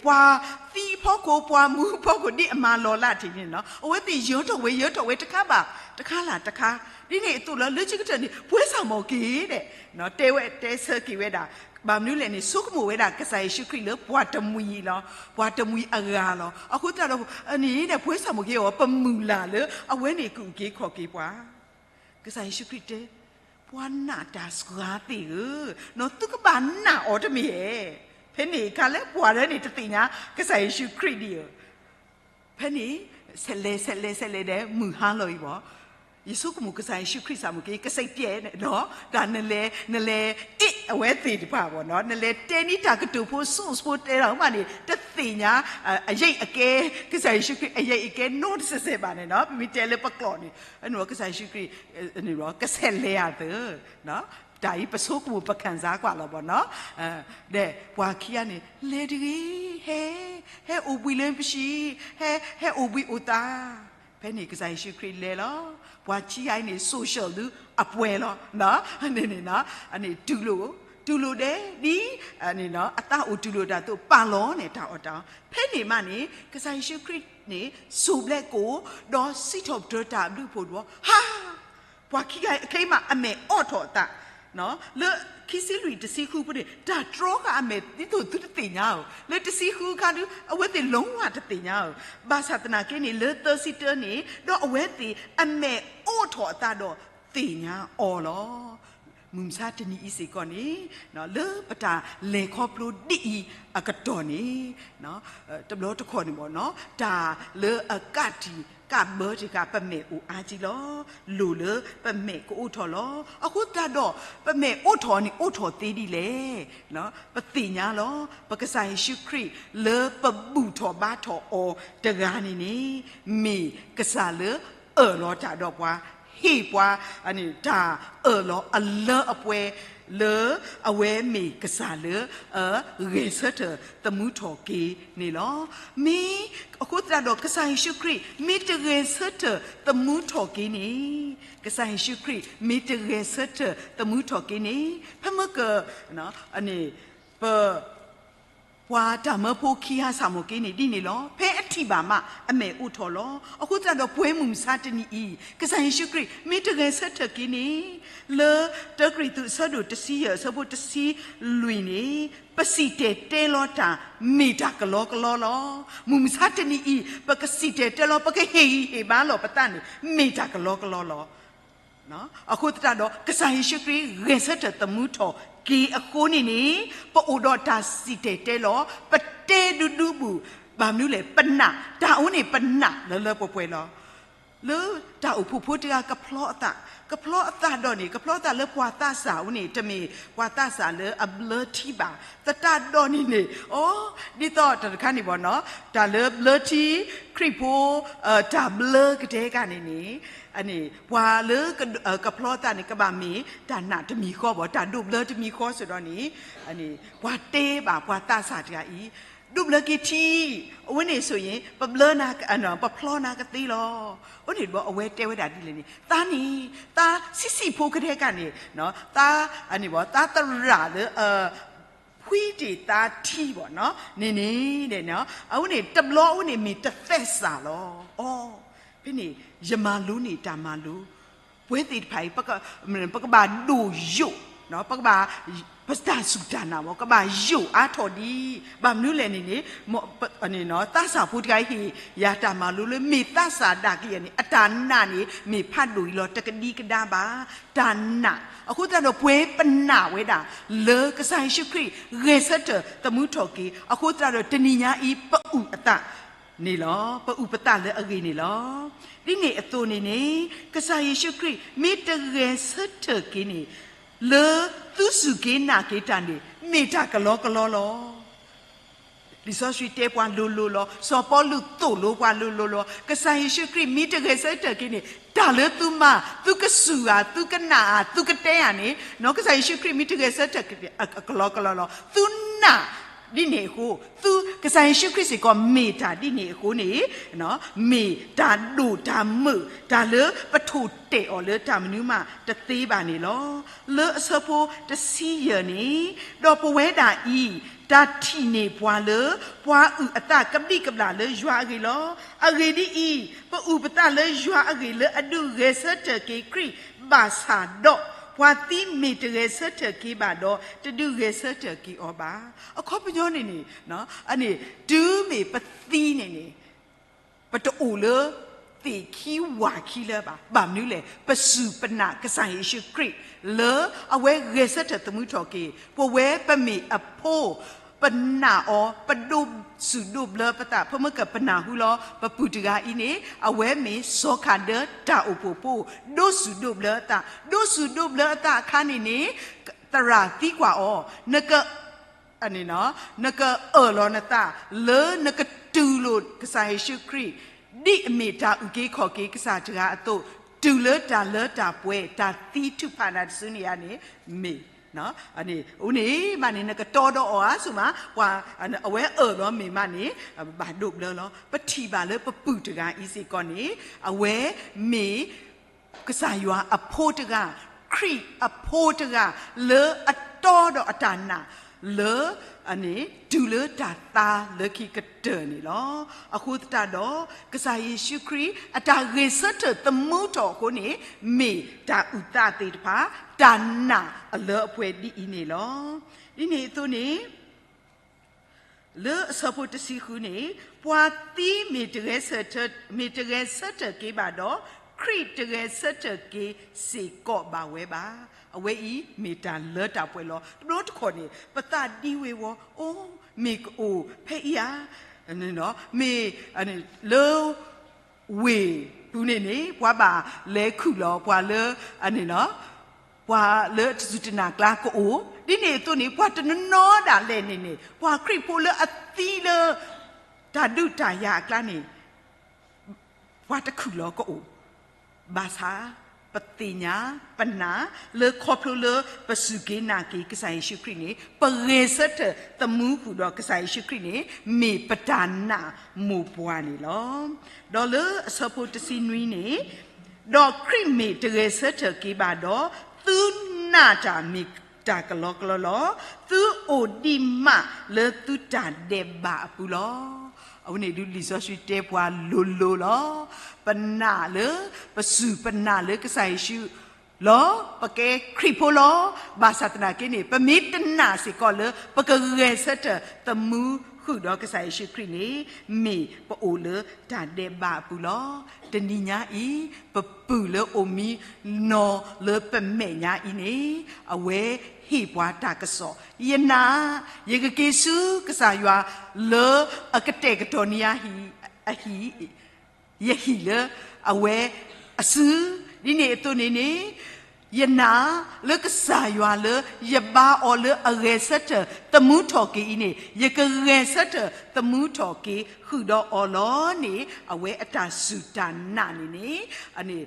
ပှၤသံအဖီခိၣ် ပှၤမူအဖီခိၣ် ဒ်အမၤလီၤလၢ်ထံးန့ၣ်လီၤ. အဝဲသ့ၣ်ယၢၤထီၣ်ဝဲ ယၢၤထီၣ်ဝဲတခါဘၣ်တခါလၢ်တခါ, ဒ်န့ၣ်အသိးလီၤ လၢခံကတၢၢ်န့ၣ် ပှဲၤစၢ်မီၢ်က့ၤဒီး တဲဝဲတဲဆၢက့ၤဝဲဒၣ်, ဘၣ်မနုၤလဲၣ်န့ၣ် ဆိကမိၣ်ဝဲဒၣ်ကစၢ်ယ့ၣ်ၡူးခရံာ်လၢပှၤတမှံၤလီၤ, ပှၤတမှံၤအဂၤလီၤ. အဃိသတးဒီး အန့ၣ်ဒီး ပှဲၤစၢ်မီၢ်က့ၤအီၤ ပမုၢ်လၢ်လၢအဝဲန့ၣ်ကအုၣ်က့ၤခီၣ်က့ၤပှၤ ကစၢ်ယ့ၣ်ၡူးခရံာ်တဲ, ပှၤနာ်တၢ်စှၤသ့ၣ်ဧၢ, နီၢ်သုကဘၣ်နာ်အီၤတမ့ၢ်ဧါ. ဖဲန့ၣ်အခါလၢပှၤဒၢန့ၣ်တသ့ၣ်ညါ ကစၢ်ယ့ၣ်ၡူးခရံာ်ဒံးဧါ. ဖဲန့ၣ် ဆဲးလဲၤဆဲးလဲၤဆဲးလဲၤဒီး မုၢ်ဟါလီၤအံၤဘၣ်. ယဆိကမိၣ်ကစၢ်ယ့ၣ်ၡူးခရံာ်စံးမ့ၢ်က့ၤ ကစံးပျဲးဒီး တၢ်နလဲၤ နလဲၤအ့ၣ်အဝဲသ့ၣ်တဖၣ်ဘၣ်နီၤ, နလဲၤတဲန့ၢ်တၢ်ကတိၤဖိ စိၣ်ဖိတဲလီၤမးန့ၣ် တသ့ၣ်ညါ အယံာ်အကဲ ကစၢ်ယ့ၣ်ၡူးခရံာ်အယံာ်အကဲနီတစဲးစဲးဘၣ်န့ၣ်နီၤ. ပမ့ၢ်တဲလၢပကျိာ်န့ၣ် ကစၢ်ယ့ၣ်ၡူးခရံာ် ကဆဲးလဲၤအသး တၢ်အံၤပဆိကမိၣ်ပခံစားကွၢ်လီၤဘၣ်နီၤ. ဒီးပှၤခံဂၤန့ၣ် လဲၤတဂ့ၤ, ဟဲ, ဟဲအိၣ်ဘှံးလၢပဟံၣ်, ဟဲ, ဟဲအိၣ်ဘှံးအိၣ်သါ. ဖဲန့ၣ်ကစၢ်ယ့ၣ်ၡူးခရံာ်လဲၤလီၤ. ပှၤခံဂၤအံၤန့ၣ် social ဒုအပှဲၤလီၤ. န့ၣ်န့ၣ် တူၢ်လိာ်, တူၢ်လိာ်ဒဲးဒ် အသးအိၣ်တူၢ်လိာ်တၢ်အသိး ပာ်လီၤန့ၢ်တၢ်အီၣ်တၢ်အီ. ဖဲန့ၣ်မးန့ၣ် ကစၢ်ယ့ၣ်ၡူးခရံာ်န့ၣ် စိၢ်ဘျဲးကိာ် ဒီးစံးထီၣ်ပတြၢၤတၢ်ဘျုးဖှိၣ်တဘျီ, ဟါ ပှၤခံဂၤအံၤ အခဲအံၤမးအမဲာ်အိးထီၣ်အသး လၢခံဆံလွံၢ်တဆံဃုပူၤန့ၣ် တၢ်တြီဃာ်အမဲာ် ဒ်သိးသုတသ့ၣ်ညါဧိၤ, လၢတဆံဃုအခါဒု အဝဲသ့ၣ်လီၤဝဲတသ့ၣ်ညါဧိၤ, ဘၣ်ဆၣ်သနာ်က့န့ၣ် လၢသၢဆံတၢန့ၣ် ဒီးအဝဲသ့ၣ်အမဲာ်အိးထီၣ်အသးဒီးသ့ၣ်ညါအီၤလီၤ. မုၢ်မဆါတနံၤအံၤစ့ၢ်ကီးန့ၣ် လၢပတၢ်လဲၤခီဖျိဒ်အံၤအကတီၢ်န့ၣ် တဘျီတခီၣ်န့ၣ်ဘၣ်နီၤ တၢ်လၢအကးတံာ်ကးဘၢတခါ ပမဲာ်အိၣ်အါကံလီၤ. လိၣ်လၢပမဲာ်ကအိးထီၣ်လီၤ. အဃိသတးဒီး ပမဲာ်အိးထီၣ်န့ၣ် အိးထီၣ်သ့ဒ်လဲၣ်. ပသ့ၣ်ညါလီၤ. ပကစၢ်ယ့ၣ်ၡူးခရံာ်လၢပဘူၣ်ထီၣ်ဘါထီၣ်အီၤတဂၤန့ၣ်န့ၣ် မ့ၢ်ကစၢ်လၢအၢၣ်လီၤတၢ်ဒီးပှၤ ဟ့ၣ်ပှၤ တၢ်အၢၣ်လီၤအလၢအပှဲၤ လၢအဝဲမ့ၢ်ကစၢ်လၢ ဂဲၤဆၢထၢၣ်သမူထီၣ်က့ၤန့ၣ်လီၤ. မ့ၢ်အဃိသတးဒီး ကစၢ်ယ့ၣ်ၡူးခရံာ် မ့ၢ်တဂဲၤဆၢထၢၣ်သမူထီၣ်က့ၤန့ၣ်, ကစၢ်ယ့ၣ်ၡူးခရံာ် မ့ၢ်တဂဲၤဆၢထၢၣ်သမူထီၣ်က့ၤန့ၣ် ဖဲမ့ၢ်က ပ ပှၤတၢ်မၢဖိခံဂၤစ့ၢ်မ့ၢ်က့ၤန့ၣ် ဒ်န့ၣ်လီၤ. ဖဲအထံၣ်ဘၣ်မး အမဲာ်အိးထီၣ်လီၤ. အဃိသတးဒီး ပှဲၤမုၢ်မဆါတနံၤအံၤ ကစၢ်ယ့ၣ်ၡူးခရံာ် မ့ၢ်တဂဲၤဆၢထၢၣ်က့ၤန့ၣ် လၢတၢကရံၣ်သူးအဆၢဒိၣ်တဆံယဲၢ် အဆၢဖိတဆံလွံၢ်န့ၣ် ပစံၣ်တဲၤတဲလီၤတၢ် မ့ၢ်တၢ်ကလီကလီလီၤ. မုၢ်မဆါတနံၤအံၤ ပကစံၣ်တဲၤတဲလီၤ ပကဟ့ၣ်ဂံၢ်ဟ့ၣ်ဘါလီၤပသးန့ၣ် မ့ၢ်တၢ်ကလီကလီလီၤ. အဃိသတးဒီး ကစၢ်ယ့ၣ်ၡူးခရံာ်ဂဲၤဆၢထၢၣ်သမူထီၣ်က့ၤအဃိန့ၣ်န့ၣ် ပအိၣ်ဒီးတၢ်စံၣ်တဲၤတဲလီၤ ပတဲဒူဒူဘူး ဘၣ်မနုၤလဲၣ်, ပနာ်, တၢ်အဝဲန့ၣ်ပနာ်လၢလၢပှဲၤပှဲၤလီၤ. လၢတၢ်အိၣ်ဖှိၣ်ဖိတဂၤကဖျီအသး, ကဖျီအသးဒီးန့ၣ် ကဖျီအသးလၢပှၤသးစၢ်အအိၣ်န့ၣ် တမ့ၢ်ပှၤသးစၢ်လၢအဘျၢထံဘၣ်. သတးဒီးန့ၣ်န့ၣ် အိ ဒ်သိးတၢ်တခါန့ၣ်ဘၣ်နီၤ, တၢ်လၢဘျၢထံ, ခရံာ်ဖိ တၢ်ဘျၢကတဲကန့ၣ်န့ၣ်, ပှၤလၢကဖျီအသးန့ၣ် ကဘၣ်မ့ၢ်တၢ်နာ်တမံၤဃီဘၣ်, တၢ်ဒိးဘျၢတမံၤဃီစ့ၢ်ဒီးန့ၣ်, ပှၤတဲဘၣ်ပှၤသးစၢ်တဂၤအံၤ, ဒိးဘျၢက့ၤထံ, အဝဲန့ၣ်ဆိၣ်အံၤ ပဘျၢနၤ, ပဖျီနၤကသ့လီၤ. အဝဲန့ၣ်ဘၣ် အဝဲတဲဝဲဒၣ်ဒ်လဲၣ်န့ၣ်, သးန့ၣ်, သးဆံးဆံးဖိကတဲကန့ၣ်, သး, အန့ၣ်ဘၣ် သးသရၣ်လၢ ဖှံတ့ၢ်သးထံဘၣ်နီၤ, န့ၣ်န့ၣ်, အဝဲန့ၣ်တဘျီအဝဲန့ၣ်မ့ၢ်တသဲစးလီၤ. အိ ဖဲန့ၣ် ယမၤလိန့ၢ်တၢ်မၤလိ, ပဝဲသ့ၣ်တဖၣ်အံၤ ပကဘၣ်ဒိၣ်ယိာ်, ပကဘၣ်, ပတၢ်စူၢ်တၢ်နာ်ဘၣ် ကဘၣ်ယိာ်အါထီၣ်ဒံး, ဘၣ်မနုၤလဲၣ်န့ၣ်န့ၣ်, သးစၢ်ဖိတဂၤဟ့ၣ်ယၤတၢ်မၤလိလၢ မ့ၢ်သးစၢ်ဒၣ်ကယဲၢ်န့ၣ် အတၢ်နာ်န့ၣ် မ့ၢ်ဖးဒိၣ်အံၤလီၤ တကဒံကဒါဘၣ်, တၢ်နာ်, အဃိသတးဒီး ပဝဲပနာ်ဝဲဒၣ် လၢကစၢ်ယ့ၣ်ၡူးခရံာ် ဂဲၤဆၢထၢၣ်သမူထီၣ်က့ၤ အဃိသတးဒီး တနံၤညါအံၤ ပအုၣ်အသးန့ၣ်လီၤ. ပအုၣ်ပသးလၢအဂ့ၢ်န့ၣ်လီၤ. ဒ်န့ၣ်အသိးန့ၣ်န့ၣ် ကစၢ်ယ့ၣ်ၡူးခရံာ် မ့ၢ်တဂဲၤဆၢထၢၣ်က့ၤန့ၣ်, လၢသုစူၢ်က့ၤနာ်က့ၤတၢ်န့ၣ် မ့ၢ်တၢ်ကလီကလီလီၤ. လံာ်စီဆှံတဲပှၤလိၤလိၤလီၤ. စီၤပီလူးသိၣ်လိပှၤလိၤလိၤလီၤ. ကစၢ်ယ့ၣ်ၡူးခရံာ်မ့ၢ်တဂဲၤဆၢထၢၣ်က့ၤန့ၣ် တၢ်လၢသုမၤ, သုကစူၢ်ဧါ, သုကနာ်ဧါ, သုကတဲဧါန့ၣ်, ကစၢ်ယ့ၣ်ၡူးခရံာ်မ့ၢ်တဂဲၤဆၢထၢၣ်က့ၤ ကလီကလီလီၤ. သုနာ်ဒ်န့ၣ်အဃိ, သု, ကစၢ်ယ့ၣ်ၡူးခရံာ်စ့ၢ်ကီးမ့ၢ်တၢ်ဒ်န့ၣ်အဃိန့ၣ်, မ့ၢ်တၢ်ဒိၣ်တၢ်မုၢ် တၢ်လၢပထိၣ်တဲာ်အီၤလၢတၢ်မနုၤမးတသ့ဘၣ်န့ၣ်လီၤ. လၢအဆၢဖိတဆံယဲၢ်န့ၣ်, ဒီးပဝဲဒၣ်အံၤ တၢ်ထံၣ်န့ၢ်ပှၤလၢ ပှၤအုၣ်အသးကဘျံးကဘျၣ်လၢယွၤအဂ့ၢ်လီၤ. အဂ့ၢ်ဒ်အံၤ, ပအုၣ်ပသးလၢယွၤအဂ့ၢ်လၢအဒုးဂဲၤဆၢထၢၣ်က့ၤခရံာ်ဘၣ်ဆၣ်ဒီး, ပှၤသံမ့ၢ်တဂဲၤဆၢထၢၣ်က့ၤဘၣ်ဒီး တဒုးဂဲၤဆၢထၢၣ်က့ၤအီၤဘၣ်. အခီပညီန့ၣ်န့ၣ်, အန့ၣ်, တုၤမ့ၢ်ပသံန့ၣ်န့ၣ် ပတအိၣ်လၢသ့ၣ်ခံဝၣ်ခံလၢၤဘၣ်. ဘၣ်မနုၤလဲၣ်, ပစူၢ်ပနာ်ကစၢ်ယ့ၣ်ၡူးခရံာ် လၢအဝဲဂဲၤဆၢထၢၣ်သမူထီၣ်က့ၤ, ပဝဲပမ့ၢ်အဖိ, ပနာ်အီၤ, ပဒိးစူၢ်ဒိးဘျၢပသး, ပမ့ၢ်ကပနၢ်ဟူလီၤ, ပပုၢ်တဂၤအံၤန့ၣ် အဝဲမ့ၢ်စီၤခးဒၢတၢ်အိၣ်ဖှိၣ်ဖိ, ဒိးစူၢ်ဒိးဘျၢအသး, ဒိးစူၢ်ဒိးဘျၢအသးအခါန့ၣ်န့ၣ်, သရၣ်သံကွၢ်အီၤ, နက နကအၢၣ်လီၤနသး လၢနကတူၢ်လိာ်ကစၢ်ယ့ၣ်ၡူးခရံာ် ဒ်အမ့ၢ်တၢ်အုၣ်က့ၤခီၣ်က့ၤကစၢ်တဂၤအသိး, တုၤလၢတၢ်လၢတၢ်ပှဲၤ တၢ်သံထုးဖးနၤတစုန့ၣ်ဧါန့ၣ်, မ့ၢ်, အန့ၣ်, အန့ၣ်မးန့ၣ် နကတီဒီးအီၤဧါ ဆူၣ်မး, ပှၤ, အဝဲအၢၣ်လီၤမ့ၢ်မးန့ၣ်, ဘၣ်ဒိးဘျၢလီၤ. ပထံၣ်ဘၣ်လၢပပုၢ်တဂၤအံၤစ့ၢ်ကီးန့ၣ်, အဝဲမ့ၢ် ကစၢ်ယွၤအဖိတဂၤ, ခရံာ်အဖိတဂၤ, လၢအတီဒီးအတၢ်နာ်, လၢ, အန့ၣ်, တုၤလၢတၢ်သါလၢခံကတၢၢ်န့ၣ်လီၤ. အဃိသတးဒီး, ကစၢ်ယ့ၣ်ၡူးခရံာ် အတၢ်ဂဲၤဆၢထၢၣ်သမူထီၣ်အဃိန့ၣ်, မ့ၢ်တၢ်အုၣ်သးသ့ၣ်တဖၣ်, တၢ်နာ်အလၢအပှဲၤဒ်အံၤန့ၣ်လီၤ. ဒ်န့ၣ်အသိးန့ၣ် လၢအဆၢဖိတဆံဃုန့ၣ်, ပှၤသံမ့ၢ်တဂဲၤဆၢထၢၣ်, မ့ၢ်တဂဲၤဆၢထၢၣ်က့ၤဘၣ်ဒီး, ခရံာ်တဂဲၤဆၢထၢၣ်က့ၤစ့ၢ်ကီးဘၣ်ဝဲဘၣ်. အဝဲအံၤမ့ၢ်တၢ်လၢတၢ်ပှဲၤလီၤ. တဘျီတခီၣ်န့ၣ် ပသးဒံဝ့ၤဝီၤ, အိ မ့ၢ်ကအိၣ်ဖဲအံၤဧါ, မ့ၢ်, လၢ ဝ့ၢ်ပူၤန့ၣ်န့ၣ် ပှၤဘၣ်လဲၤခုၣ်လီၤ ပှၤလၢ, အန့ၣ်, ပှၤလၢတစူၢ်တနာ်ကျါကအိၣ်, ဒ်န့ၣ်အသိးန့ၣ် ပှၤတနီၤနီၤဒၣ်လဲာ်န့ၣ်န့ၣ် ပှၤခရံာ်ဖိလၢအသံလၢ တၢ်ဒုးတၢ်ယၤအကျါန့ၣ် ပှၤတခုၣ်လီၤကအိၣ်, ဘၣ်ဆၣ်, ပသ့ၣ်ညါ, ပနာ်, လၢခီဖျိလၢပစူၢ်က့ၤနာ်က့ၤကစၢ်ယ့ၣ်ၡူးခရံာ်န့ၣ် ပဂဲၤဆၢထၢၣ်သမူဃုာ်ဒီးကစၢ်ယ့ၣ်ၡူးခရံာ်န့ၣ် မ့ၢ်ပတၢ်နာ်မိၢ်ပှၢ်န့ၣ်လီၤ. ဒီးလၢအဆၢဖိတဆံနွံန့ၣ်, ဒီးခရံာ်မ့ၢ်တဂဲၤဆၢထၢၣ်က့ၤဘၣ်ဒီး, သုနာ်တၢ်မ့ၢ်တၢ်ကလီကလီလီၤ. သုအိၣ်ဒံးမးလၢသုတၢ်ဒဲးဘးအပူၤလီၤ. အဝဲန့ၣ်ဒုးလံာ်စီဆှံတဲပှၤလိၤလိၤလီၤ. ပနာ်လၢ, ပစူၢ်ပနာ်လၢကစၢ်ယ့ၣ်ၡူးလီၤ. ပကဲခရံာ်ဖိလီၤ. ဘၣ်ဆၣ်သနာ်က့န့ၣ် ပမ့ၢ်တနာ်စ့ၢ်ကီးလၢ ပကဂဲၤဆၢထၢၣ်သမူ ဃုာ်ဒီးကစၢ်ယ့ၣ်ၡူးခရံာ်န့ၣ် မ့ၢ်ပအိၣ်လၢတၢ်ဒဲးဘးအပူၤလီၤ. တနံၤညါအံၤ ပပုၢ်လၢအိၣ်မံနီၤလၢပမဲာ်ညါအံၤန့ၣ် အဝဲဟ့ၣ်ပှၤတၢ်ကစီၣ်, ယနာ် ယကက့ၤဆူကစၢ်ယွၤလၢအကတဲာ်ကတီၤန့ၢ်ယၤအဟံၣ် ယဟံၣ်လၢအဝဲအစု, ဒ်န့ၣ်အသိးန့ၣ်န့ၣ် ယနာ်လၢကစၢ်ယွၤလၢယဘါအီၤလၢအဂဲၤဆၢထၢၣ်သမူထီၣ်က့ၤအံၤန့ၣ် ယကဂဲၤဆၢထၢၣ်သမူထီၣ်က့ၤဃုာ်ဒီးအီၤလီၤန့ၣ် အဝဲအတၢ်စူၢ်တၢ်နာ်န့ၣ်န့ၣ်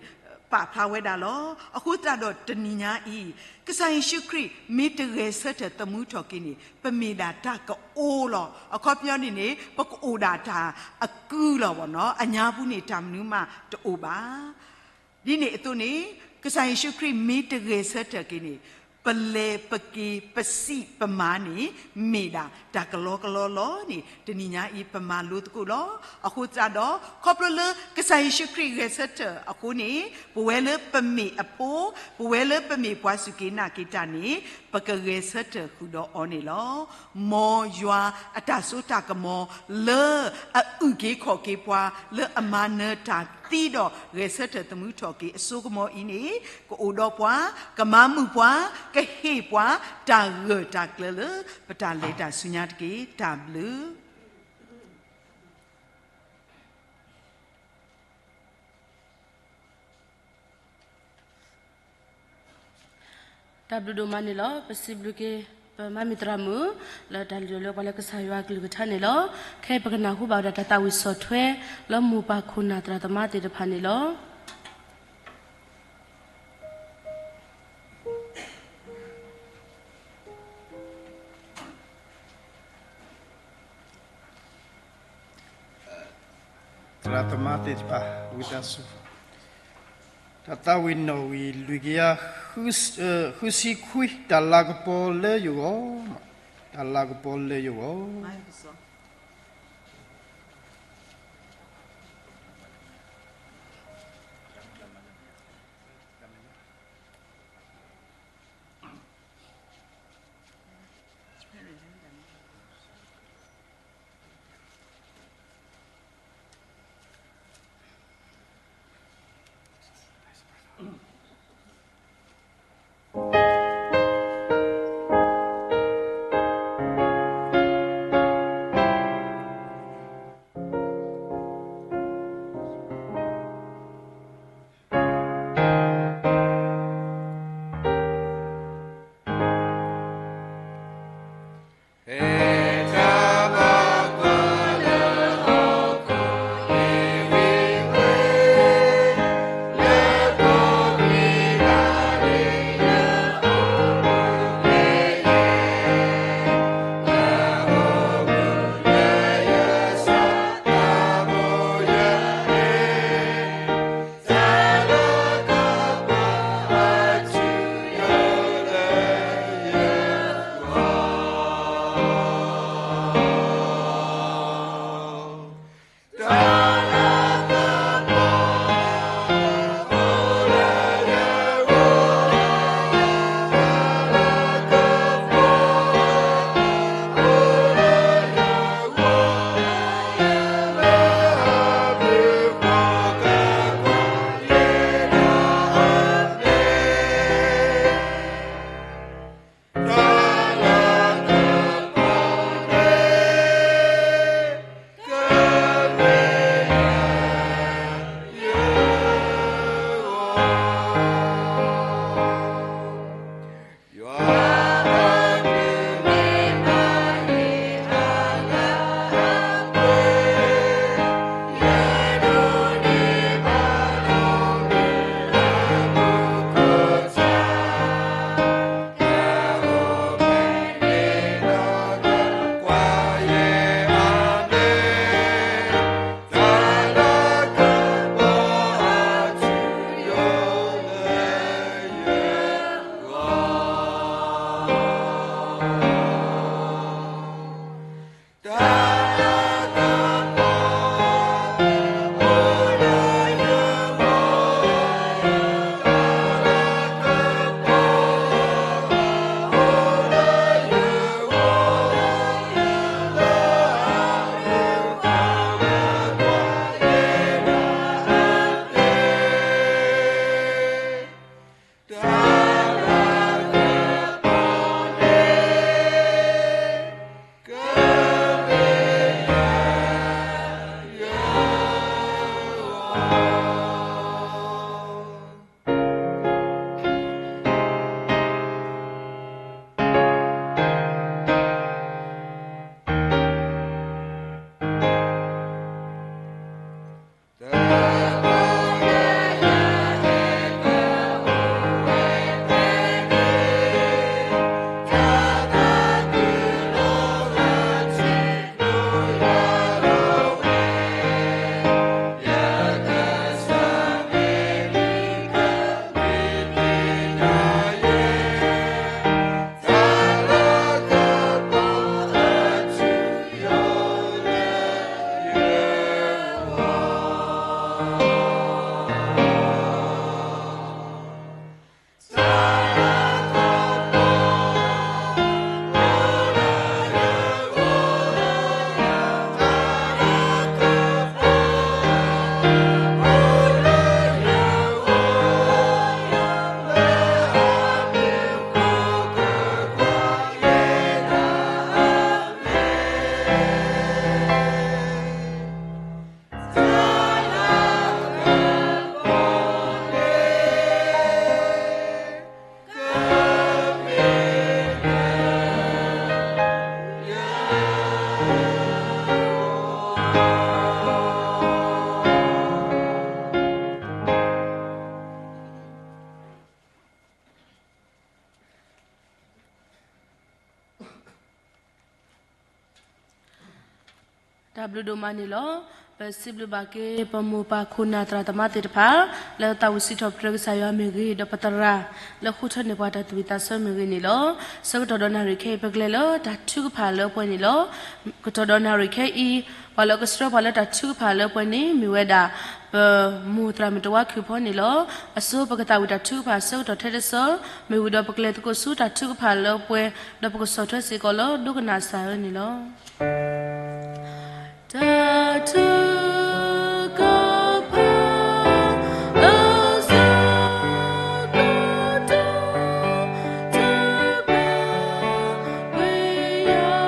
ပာ်ဖျါဝဲဒၣ်လီၤ. အဃိသတးဒီးတနံၤညါအံၤ ကစၢ်ယ့ၣ်ၡူးခရံာ်မ့ၢ်တဂဲၤဆၢထၢၣ်သမူထီၣ်က့ၤန့ၣ် ပမ့ၢ်ဒၣ်တၢ်ကအိလီၤ. အခီပညီန့ၣ်န့ၣ် ပကအိၣ်ဒၣ်တၢ်အကုလီၤဘၣ်နီၤ, အညါပူၤန့ၣ်တၢ်မနုၤမးတအိၣ်ဘၣ်. ဒ်န့ၣ်အသိးန့ၣ် ကစၢ်ယ့ၣ်ၡူးခရံာ်မ့ၢ်တဂဲၤဆၢထၢၣ်က့ၤန့ၣ် ပလဲၤပက့ၤပစံးပမၤန့ၣ် မ့ၢ်ဒၣ်တၢ်ကလီကလီလီၤန့ၣ် တနံၤညါအံၤပမၤလိသကိးလီၤ. အဃိသတးဒီး ခီဖျိလၢကစၢ်ယ့ၣ်ၡူးခရံာ်ဂဲၤဆၢထၢၣ်အဃိန့ၣ် ပဝဲလၢပမ့ၢ်အဖိ, ပဝဲလၢပမ့ၢ်ပှၤစူၢ်က့ၤနာ်က့ၤတၢ်န့ၣ် ပကဂဲၤဆၢထၢၣ်ဃုာ်ဒီးအီၤန့ၣ်လီၤ. မ်ယွၤအတၢ်စိတၢ်ကမီၤလၢအအုၣ်က့ၤခီၣ်က့ၤပှၤ လၢအမၤနၢၤတၢ်သံဒီးဂဲၤဆၢထၢၣ်သမူထီၣ်က့ၤအစိကမီၤအံၤန့ၣ် ကအိၣ်ဒီးပှၤ, ကမၤမုာ်ပှၤ, ကဟ့ၣ်ပှၤတၢ်ဂၢၢ်တၢ်ကျၢၤလၢပတၢ်လဲၤတၢ်ဆူညါတက့ၢ်. တၢ်ဘျုး တၢ်ဘျုးဒိၣ်မးန့ၣ်လီၤ. ပစံးဘျုးက့ၤ ပမါမံၤသရၣ်မုၣ် လၢတၢ်လုၢ်လၢပှၤလၢကစၢ်ယွၤအကလုၢ်ကထါန့ၣ်လီၤ. ခဲအံၤပကနၢ်ဟူဘၣ်ဝဲဒၣ်တၢ်သးဝံၣ်ဆီၣ်ထွဲ လၢမိၢ်ပၢ်ခိၣ်နၢ်သရၣ်သမါသ့ၣ်တဖၣ်န့ၣ်လီၤ. သရၣ်သမါသ့ၣ်တဖၣ် ဝံသးစူၤ တၢ်သးဝံၣ်နီၣ်ဝံၤ လွံၢ်ကယၤ ဃုဆံခွံ တၢ်လၤကပီၤလၢယဂီၢ်, တၢ်လၤကပီၤလၢယဂီၢ်. တၢ်ဘျုးဒိၣ်မးန့ၣ်လီၤ. ပစံးဘျုးဘၣ်က့ၤ ပမိၢ်ပၢ်ခိၣ်နၢ်သရၣ်သမါသ့ၣ်တဖၣ် လၢသးဝံၣ်စံးထီၣ်ပတြၢၤကစၢ်ယွၤမ့ၢ်ဂ့ၤ, ဒီးပသရၣ်လၢဃုထၢန့ၢ်ပှၤတၢ်သူၣ်ဝံၣ်သးဆၢမ့ၢ်ဂ့ၤန့ၣ်လီၤ. ဆၢကတီၢ်ဒီးနၣ်ရံၣ်ခဲအံၤ ပကလဲၤလၢတၢ်ထုကဖၣ်လၢပှဲၤန့ၣ်လီၤ. ကတီၢ်ဒီးနၣ်ရံၣ်ခဲအံၤ ပှၤလၢကဆှၢပှၤလၢတၢ်ထုကဖၣ်လၢပှဲၤန့ၣ် မ့ၢ်ဝဲဒၣ် ပမိၢ်သရၣ်မုၣ်တဝါခုၣ်ဖီန့ၣ်လီၤ. အဆိပကသးဝံၣ်တၢ်ထုကဖၣ်ဆၢကတီၢ်ထဲတဆၢ မ့ၢ်ဝံၤဒီးပကလဲၤသကိးဆူတၢ်ထုကဖၣ်လၢပှဲၤ ဒီးပကဆီၣ်ထွဲစ့ၢ်ကီးလၢဒိကနၣ်စၢ်ဧၢန့ၣ်လီၤ. တၢ်ထုကဖၣ် အဆၢကတီၢ် တၢ်ဘၣ်ပှ့ၤယၤ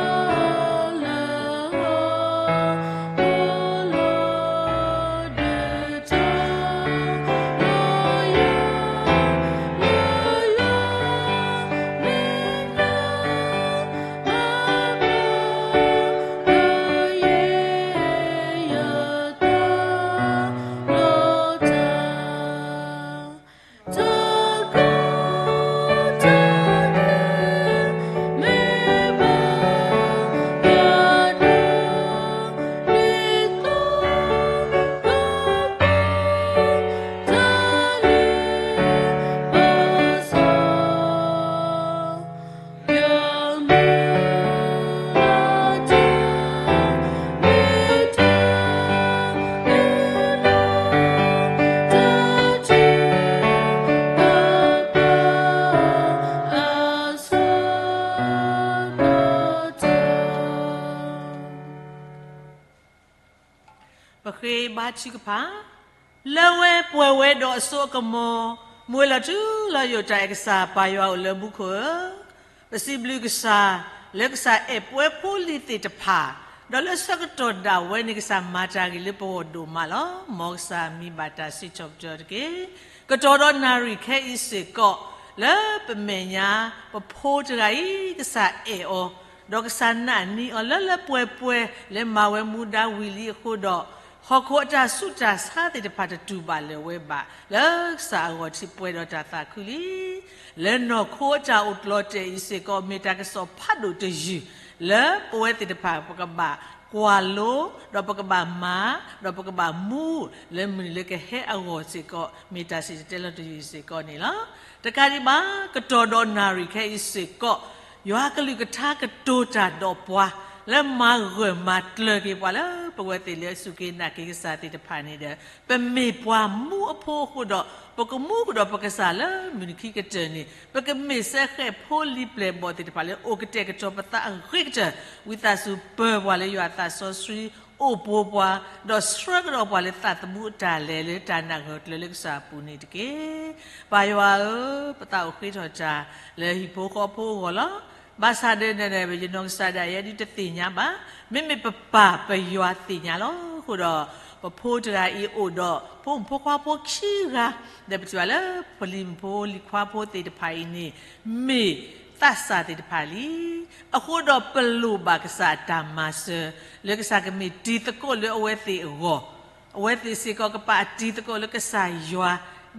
လၢ ပဃ့ဘါထုကဖၣ်, လၢဝဲပှဲၤဝဲဒီးအစိအကမီၤ, မူဝဲလီၤထူလီၤယိာ်တၢ်အဲၣ်ကစၢ်ပၢ်ယွၤအိၣ်လၢမူခိၣ်ဧၢ, ပစံးဘျုးကစၢ် လၢကစၢ်အဲၣ်ပှဲၤဖိလံၤသ့ၣ်တဖၣ်, ဒီးလၢဆၢကတီၢ်ဒၣ်ဝဲန့ၣ် ကစၢ်မၤတၢ်ဂ့ၤလၢပဂီၢ်ဒိၣ်မးလီၤ. မ်ကစၢ်မံဘၣ်တၢ်စံးထီၣ်ပတြၢၤတက့ၢ်. ကတီၢ်ဒီးနၣ်ရံၣ်ခဲအံၤစ့ၢ်ကီး လၢပမဲာ်ညါ ပဖိတဂၤအံၤ ကစၢ်အဲၣ်အီၤ, ဒီးကစၢ်နာ်န့ၢ်အီၤလၢလၢပှဲၤပှဲၤ လၢမၤဝဲမူဒါဝံၤလံအဃိဒီး ဟီၣ်ခိၣ်အတၢ်ဆူးတၢ်ဆါသ့ၣ်တဖၣ်တတူၢ်ဘၣ်လၢၤဝဲဘၣ်, လၢကစၢ်အဂီၢ်ထံးပှဲၤဒီးတၢ်သးခုလံ. လၢနီၢ်ခိအတၢ်အိၣ်ကျီၤတဲာ်အံၤစ့ၢ်ကီး မ့ၢ်တၢ်ကစီၣ်ဖးဒိၣ်တယုၢ် လၢပဝဲသ့ၣ်တဖၣ် ပကဘၣ်ကွၢ်လိ, ဒီးပကဘၣ်မၤ, ဒီးပကဘၣ်မူ လၢမုၢ်နံၤလၢကဟဲအဂီၢ်စ့ၢ်ကီး မ့ၢ်တၢ်စံၣ်တဲၤတဲလီၤတယုၢ်စ့ၢ်ကီးန့ၣ်လီၤ. တကးဒံးဘၣ် ကတီၢ်ဒီးနၣ်ရံၣ်ခဲအံၤစ့ၢ်ကီး ယွၤကလုၢ်ကထါကတိၤတၢ်ဒီးပှၤ လၢမၤဂၢၢ်မၤကျၢၤက့ၤပှၤလၢပဝဲသ့ၣ်လၢအစူၢ်က့ၤနာ်က့ၤကစၢ်သ့ၣ်တဖၣ်န့ၣ်ဒီး ပမ့ၢ်ပှၤမူအဖိအဃိဒီး ပကမူဃုာ်ဒီးပကစၢ်လၢမုၢ်နံၤခံကတၢၢ်န့ၣ် ပကမ့ၢ်စဲဃဲးဖိလံၤပျဲၢ်ဘီၣ်သ့ၣ်တဖၣ်လၢအိၣ်ကတဲာ်ကတီၤပသးအဂ့ၤကတၢၢ် ဝံသးစူၤပၢၤပှၤလၢယွၤအသးစီဆှံ အိၣ်ပိၤပှၤ ဒီးဆှၢကဒီးပှၤလၢသးသမူအတၢ်လဲၤလၢတၢ်နာ်ဂၢၢ်ကျၢၤလၢကစၢ်အပူၤန့ၣ်တက့ၢ်. ပၢ်ယွၤဧၢ, ပသးအိၣ်ဃ့ထီၣ်တၢ်လၢဟံၣ်ဖိဃီဖိအဂီၢ်လီၤ. ဘၣ်ဆၣ်ဒီး ယနီၢ်ကစၢ်ဒၣ်ယဲဒုးတသ့ၣ်ညါဘၣ်. မ့မ့ၢ်ပပၢ်ပယွၤသ့ၣ်ညါလီၤ. အဃိဒီး ပဖိတဂၤအံၤအိၣ်ဒီးဖိမုၣ်ဖိခွါဖိခံဂၤ, ဒီးပထံၣ်ဘၣ်လၢပလံၤမုၣ်ဖိလံၤခွါဖိသ့ၣ်တဖၣ်အံၤန့ၣ် မ့ၢ်သးစၢ်သ့ၣ်တဖၣ်လံ. အဃိဒီးပလိၣ်ဘၣ်ကစၢ်အတၢ်မၤစၢၤ လၢကစၢ်ကမ့ၢ်တံၤသကိးလၢအဝဲသ့ၣ်အဂီၢ်, အဝဲသ့ၣ်စ့ၢ်ကီးကပာ်အတံၤသကိးလၢကစၢ်ယွၤ,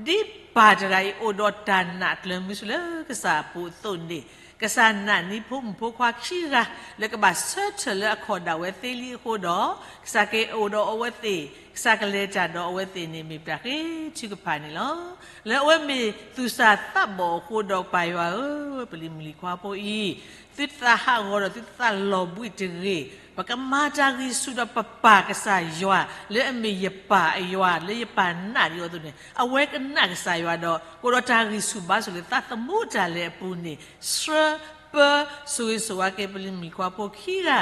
ဒ်ပၢ်တဂၤအံၤအိၣ်ဒီးတၢ်နာ်ကျၢၤမုဆူလၢကစၢ်အပူၤအသိးန့ၣ်, ကစၢ်နာ်န့ၢ်ဖိမုၣ်ဖိခွါခံဂၤ လၢကဘၣ်ဆၢထၢၣ်လၢအခီၣ်ဒၣ်ဝဲသ့လံအဃိဒီး, ကစၢ်က့ၤအိၣ်ဒီးအဝဲသ့ၣ်, ကစၢ်ကလဲၤတၢ်ဒီးအဝဲသ့ၣ်န့ၣ် မ့ၢ်ပတၢ်ဃ့ထုကဖၣ်န့ၣ်လီၤ. လၢအဝဲမ့ၢ်သူၣ်စၢ်သးဘီၣ်အဃိဒီးပၢ်ယွၤဧၢ, ပလံၤမုၣ်လံၤခွါဖိအံၤ သုသးဟးဂီၤဒီးသုသးလီၤဘှံးတဂ့ၤ. ပကမၤတၢ်ဂံၢ်ဆူၣ်ဒီးပပၢ်ကစၢ်ယွၤ လၢအမ့ၢ်ယပၢ်အယွၤ လၢယပၢ်နာ်ဒံးအီၤအသိးန့ၣ်, အဝဲကနာ်ကစၢ်ယွၤဒီး ကအိၣ်ဒီးတၢ်ဂံၢ်ဆူၣ်ဘါဆူၣ်လၢသးသမူတၢ်လဲၤအပူၤန့ၣ်, ဆှၢပၢဆိၣ်ဂ့ၤဆိၣ်ဝါက့ၤပလံၤမုၣ်လံၤခွါဖိခံဂၤ,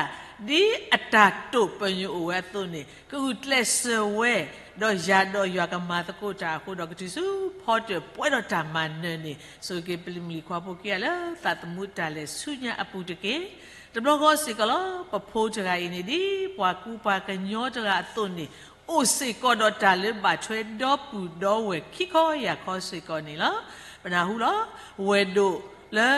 ဒ်အတၢ်တိာ်ပညိၣ်အိၣ်ဝဲအသိးန့ၣ်, ကဂုာ်ကျဲးစၢးဝဲ, ဒီးယၤဒီးယွၤကမၤသကိးတၢ်အဃိဒီး ကတုၤဆူဖီတၢၣ်ပှဲၤဒီးတၢ်မၤနၢၤန့ၣ်, ဆိၣ်ဂ့ၤက့ၤပလံၤမုၣ်လံၤခွါဖိခံဂၤလၢသးသမူတၢ်လဲၤဆူညါအပူၤတက့ၢ်. တဘျီဃီစ့ၢ်ကီးလီၤ. ပဖိတဂၤအံၤန့ၣ် ဒ်ပှၤကူပှၤကညီတဂၤအသိးန့ၣ်, အိၣ်စ့ၢ်ကီးဒီးတၢ်လၢဘၣ်ထွဲဒီပုၢ်ဒီဝဲၢ်ခံခီယၢ်ခီစ့ၢ်ကီးန့ၣ်လီၤ. ပနၢ်ဟူလီၤ. ဝဲၢ်ဒိၣ်လၢ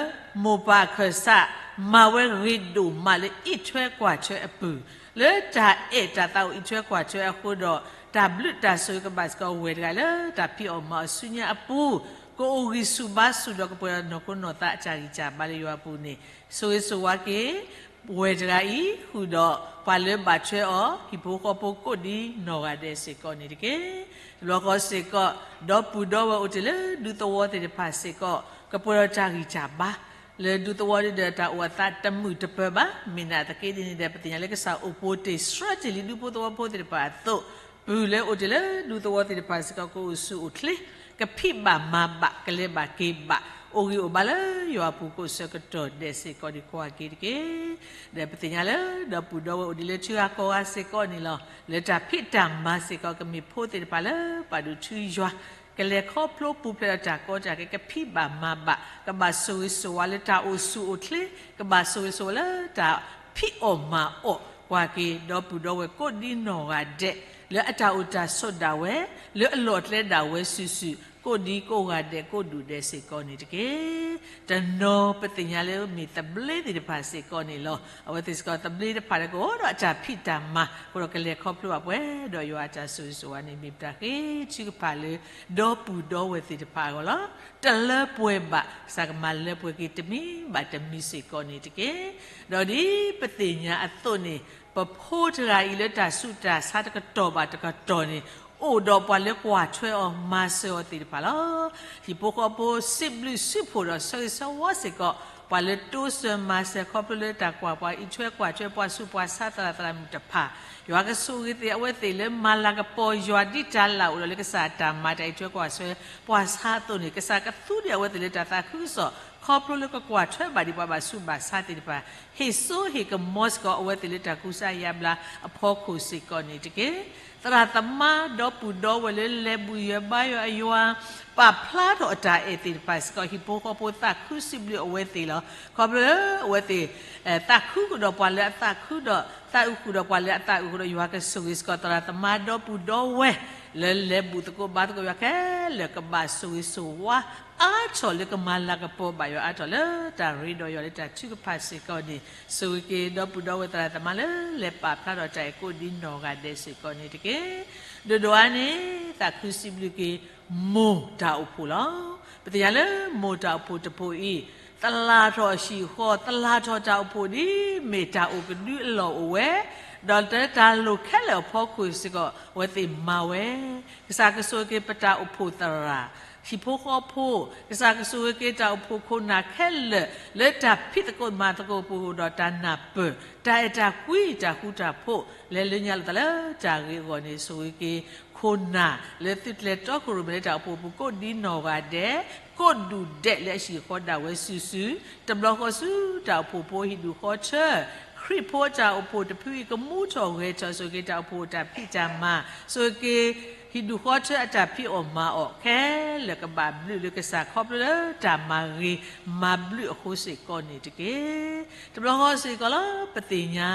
မိၢ်ပၢ်အခၢၣ်စး မၤဝဲဂ့ၤဒိၣ်မးလၢအံးထွဲကွၢ်ထွဲအပူၤ, လၢတၢ်အဲၣ်တၢ်သးအိၣ်အံးထွဲကွၢ်ထွဲအဃိဒီး, တၢ်ဘျုးတၢ်ဆိၣ်ဂ့ၤကဘၣ်စ့ၢ်ကီးဝဲၢ်တဂၤလၢတၢ်ဖံးအီၣ်မၤအီၣ်ဆူညါအပူၤ, ကအိၣ်ဂံၢ်ဆူၣ်ဘါဆူၣ်ဒီးကပှဲၤဒီးနီၢ်ခိနီၢ်သးအတၢ်ဂံၢ်တၢ်ဘါလၢယွၤအပူၤန့ၣ်, ဆိၣ်ဂ့ၤဆိၣ်ဝါက့ၤ ဝဲၢ်တဂၤအံၤ ဃုာ်ဒီးပှၤလၢဘၣ်ထွဲအီၤ ဟံၣ်ဖိဃီဖိကိးဒံနီၢ်ဂၤဒဲးစ့ၢ်ကီးန့ၣ်တက့ၢ်. တဘျီဃီစ့ၢ်ကီး ဒီပုၢ်ဒီဝဲၢ်အိၣ်တ့ၢ်လၢဒူသဝီသ့ၣ်တဖၣ်စ့ၢ်ကီး ကပှဲၤဒီးတၢ်ဂံၢ်တၢ်ဘါ လၢဒူသဝီဒ်ဒီးတၢ်အိၣ်အသးတမုာ်တပၢၤဘၣ်. မ့ၢ်နာ်သက့ဒ်န့ၣ်ဒီး ပသ့ၣ်ညါလၢကစၢ်အိၣ်ပိာ်တ့ၢ်ဆှၢတ့ၢ်လံဒူဖိသဝီဖိသ့ၣ်တဖၣ်အသိး ပုၢ်လၢအိၣ်တ့ၢ်လၢဒူသဝီသ့ၣ်တဖၣ်စ့ၢ်ကီး ကအိၣ်ဆူၣ်အိၣ်ချ့ ကဖံးဘၣ်မၤဘၣ် ကလဲၤဘၣ်က့ၤဘၣ် အိၣ်ဂံၢ်အိၣ်ဘါလၢယွၤအပူၤကိးဆၢကတီၢ်ဒဲးစ့ၢ်ကီးန့ၣ် ကွၢ်က့ၤတက့ၢ်. ဒီးပသ့ၣ်ညါလၢ ဒီပုၢ်ဒီဝဲၢ်အိၣ်ဒံးလၢထံဂၤကီၢ်ဂၤစ့ၢ်ကီးန့ၣ်လီၤ. လၢတၢ်ဖံးတၢ်မၤစ့ၢ်ကီး ကမ့ၢ်ဖိသ့ၣ်တဖၣ်လၢပာ်ဒိၣ်ထူယွၤ ကလဲၤခီဖျိပူၤဖျဲးဒီးတၢ်ကီတၢ်ခဲ ကဖံးဘၣ်မၤဘၣ် ကဘၣ်ဆိၣ်ဂ့ၤဆိၣ်ဝါလၢတၢ်အိၣ်ဆူၣ်အိၣ်ချ့ ကဘၣ်ဆိၣ်ဂ့ၤဆိၣ်ဝါလၢတၢ်ဖံးအီၣ်မၤအီၣ် ကွၢ်က့ၤ ဒီပုၢ်ဒီဝဲၢ်ကိးဒံနီၢ်ဂၤဒဲး လၢအတၢ်အိၣ်တၢ်ဆိးဒၣ်ဝဲ လၢအလီၢ်အကျဲဒၣ်ဝဲစုာ်စုာ် ကိးဒံကိးဂၤဒဲးကိးဒူၣ်ဒဲးစ့ၢ်ကီးန့ၣ်တက့ၢ်. တနီၤပသ့ၣ်ညါလၢမ့ၢ်သဘျ့သ့ၣ်တဖၣ်စ့ၢ်ကီးန့ၣ်လီၤ. အဝဲသ့ၣ်စ့ၢ်ကီးသဘျ့တဖၣ်လၢကအိၣ်ဒီးအတၢ်ဖံးတၢ်မၤ အဃိဒီးကလဲၤခီဖျိဘၣ်ပှဲၤဒီးယွၤအတၢ်ဆိၣ်ဂ့ၤဆိၣ်ဝါန့ၣ် မ့ၢ်ပတၢ်ဃ့ထုကဖၣ်လၢ ဒီပုၢ်ဒီဝဲၢ်သ့ၣ်တဖၣ်အဂီၢ်လီၤ. တလၢပှဲၤဘၣ် ကစၢ်ကမၤလၢပှဲၤက့ၤတမံၤဘၣ်တမံၤစ့ၢ်ကီးန့ၣ်တက့ၢ်. ဒီးဒ်ပသ့ၣ်ညါအသိးန့ၣ် ပဖိတဂၤအံၤလၢတၢ်ဆူးတၢ်ဆါတကတီၢ်ဘၣ်တကတီၢ်န့ၣ် အိၣ်ဒီးပှၤလၢကွၢ်ထွဲအီၤမၤစၢၤအီၤသ့ၣ်တဖၣ်လီၤ. ဟံၣ်ဖိဃီဖိစံးဘျုးစံးဖှိၣ်ဒီးဆၢဂ့ၤဆၢဝါစ့ၢ်ကီး ပှၤလၢတိစၢၤမၤစၢၤခီဖျိလၢတၢ်ကွၢ်ပှၤအံးထွဲကွၢ်ထွဲပှၤဆူးပှၤဆါသရၣ်သရၣ်မုၣ်တဖၣ် ယွၤကဆိၣ်ဂ့ၤသ့ၣ်အဝဲသ့ၣ်လၢမၤလၤကပီၤယွၤဒ်တၢ်လၢအိၣ်ဒီးလၢကစၢ်အတၢ်မၤတၢ်အံးထွဲကွၢ်ထွဲပှၤဆါအသိးန့ၣ် ကစၢ်ကသူဒံးအဝဲသ့ၣ်လၢတၢ်သးခုကစီၣ် ခီဖျိလၢကကွၢ်ထွဲဘၣ်ဒံးပှၤဘၣ်ဆူးဘၣ်ဆါသ့ၣ်တဖၣ် ဟ့ၣ်စိဟ့ၣ်ကမီၤစ့ၢ်ကီးအဝဲသ့ၣ်လၢတၢ်ကူစါယါဘျါအဖီခိၣ်စ့ၢ်ကီးန့ၣ်တက့ၢ်. သရၣ်သမါဒီပုၢ်ဒီဝဲၢ်လၢလဲၤဘူၣ်ယွၤဘါယွၤအယွၤ ပာ်ဖျါထီၣ်အတၢ်အဲၣ်သ့ၣ်တဖၣ်စ့ၢ်ကီး ဟံၣ်ဖိဃီဖိသးခုစံးဘျုးအဝဲသ့ၣ်လီၤ. ခီဖျိလၢအဝဲသ့ၣ် သးခုဃုာ်ဒီးပှၤလၢအသးခုဒီး သးအုးဃုာ်ဒီးပှၤလၢအသးအုးဃုာ်ဒီး ယွၤကဆိၣ်ဂ့ၤစ့ၢ်ကီး သရၣ်သမါဒီပုၢ်ဒီဝဲၢ် လၢလဲၤဘူၣ်သကိးဘါသကိးယွၤခဲလၢာ် ကဘၣ်ဆိၣ်ဂ့ၤဆိၣ်ဝါအါထီၣ်လၢကမၤလၤကပီၤဘၣ်ယွၤအါထီၣ်လၢတၢ်ရ့ဒီးယွၤလၢတၢ်ထုကဖၣ်စ့ၢ်ကီးန့ၣ် ဆိၣ်ဂ့ၤက့ၤဒီပုၢ်ဒီဝဲၢ်သရၣ်သမါလၢလဲၤပာ်ဖျါထီၣ်တၢ်အဲၣ်ကိးဒံနီၢ်ဂၤဒဲးစ့ၢ်ကီးန့ၣ်တက့ၢ်. ဒိၣ်ဒိၣ်အါန့ၣ် သးခုစံးဘျုးက့ၤ မိၢ်တၢ်အိၣ်ဖှိၣ်လီၤ. ပသ့ၣ်ညါလၢမိၢ်တၢ်အိၣ်ဖှိၣ်တဖှိၣ်အံၤ သလၢ်ထီၣ်ဟံၣ်ဃီ သလၢ်ထီၣ်တၢ်အိၣ်ဖှိၣ်ဒ်မ့ၢ်တၢ်အိၣ်ကဒုအလီၢ်အိၣ်ဝဲ, ဒီးတၢ်လိၣ်ခဲလၢာ်အဖီခိၣ်စ့ၢ်ကီး အဝဲသ့ၣ်မၤဝဲ. ကစၢ်ကဆိၣ်ဂ့ၤက့ၤပတၢ်အိၣ်ဖှိၣ်သရၣ်, ဟံၣ်ဖိဃီဖိ, ကစၢ်ကဆိၣ်ဂ့ၤက့ၤတၢ်အိၣ်ဖှိၣ်ခိၣ်နၢ်ခဲလၢာ် လၢတၢ်ဖံးသကိးမၤသကိးပူၤဒီးတၢ်နၢ်ပၢၢ်, တၢ်အဲၣ်တၢ်ကွံ တၢ်ဃူတၢ်ဖိး လဲၤလၢညါလိာ်သးလၢတၢ်ဂ့ၤအဂီၢ်န့ၣ် ဆိၣ်ဂ့ၤက့ၤ ခိၣ်နၢ်လၢသုးကျဲၤတီခိၣ်ရိၣ်မဲလၢတၢ်အိၣ်ဖှိၣ်ပူၤကိးဒံနီၢ်ဂၤဒဲး, ကိးဒူၣ်ဒဲးလၢအဟံၣ်ဃီဒၣ်ဝဲစုာ်စုာ်, တဘျီဃီဆူတၢ်အိၣ်ဖှိၣ်ဖိဟံၣ်ဒူၣ်ဃီထၢ, ခရံာ်ဖိတၢ်အိၣ်ဖှိၣ်တဖုအံၤကမူထီၣ်ဂဲၤထီၣ် ဆိၣ်ဂ့ၤက့ၤတၢ်အိၣ်ဖှိၣ်တၢ်ဖံးတၢ်မၤ, ဆိၣ်ဂ့ၤက့ၤ ဟံၣ်ဒူၣ်ဃီထၢအတၢ်ဖံးအီၣ်မၤအီၣ်ခဲလၢာ် ကဘၣ်ဘျုးလၢကစၢ်ခီဖျိလၢတၢ်မၤဂ့ၤမၤဘျုးအဃိစ့ၢ်ကီးန့ၣ်တက့ၢ်. တဘျီဃီစ့ၢ်ကီးလီၤ ပသ့ၣ်ညါ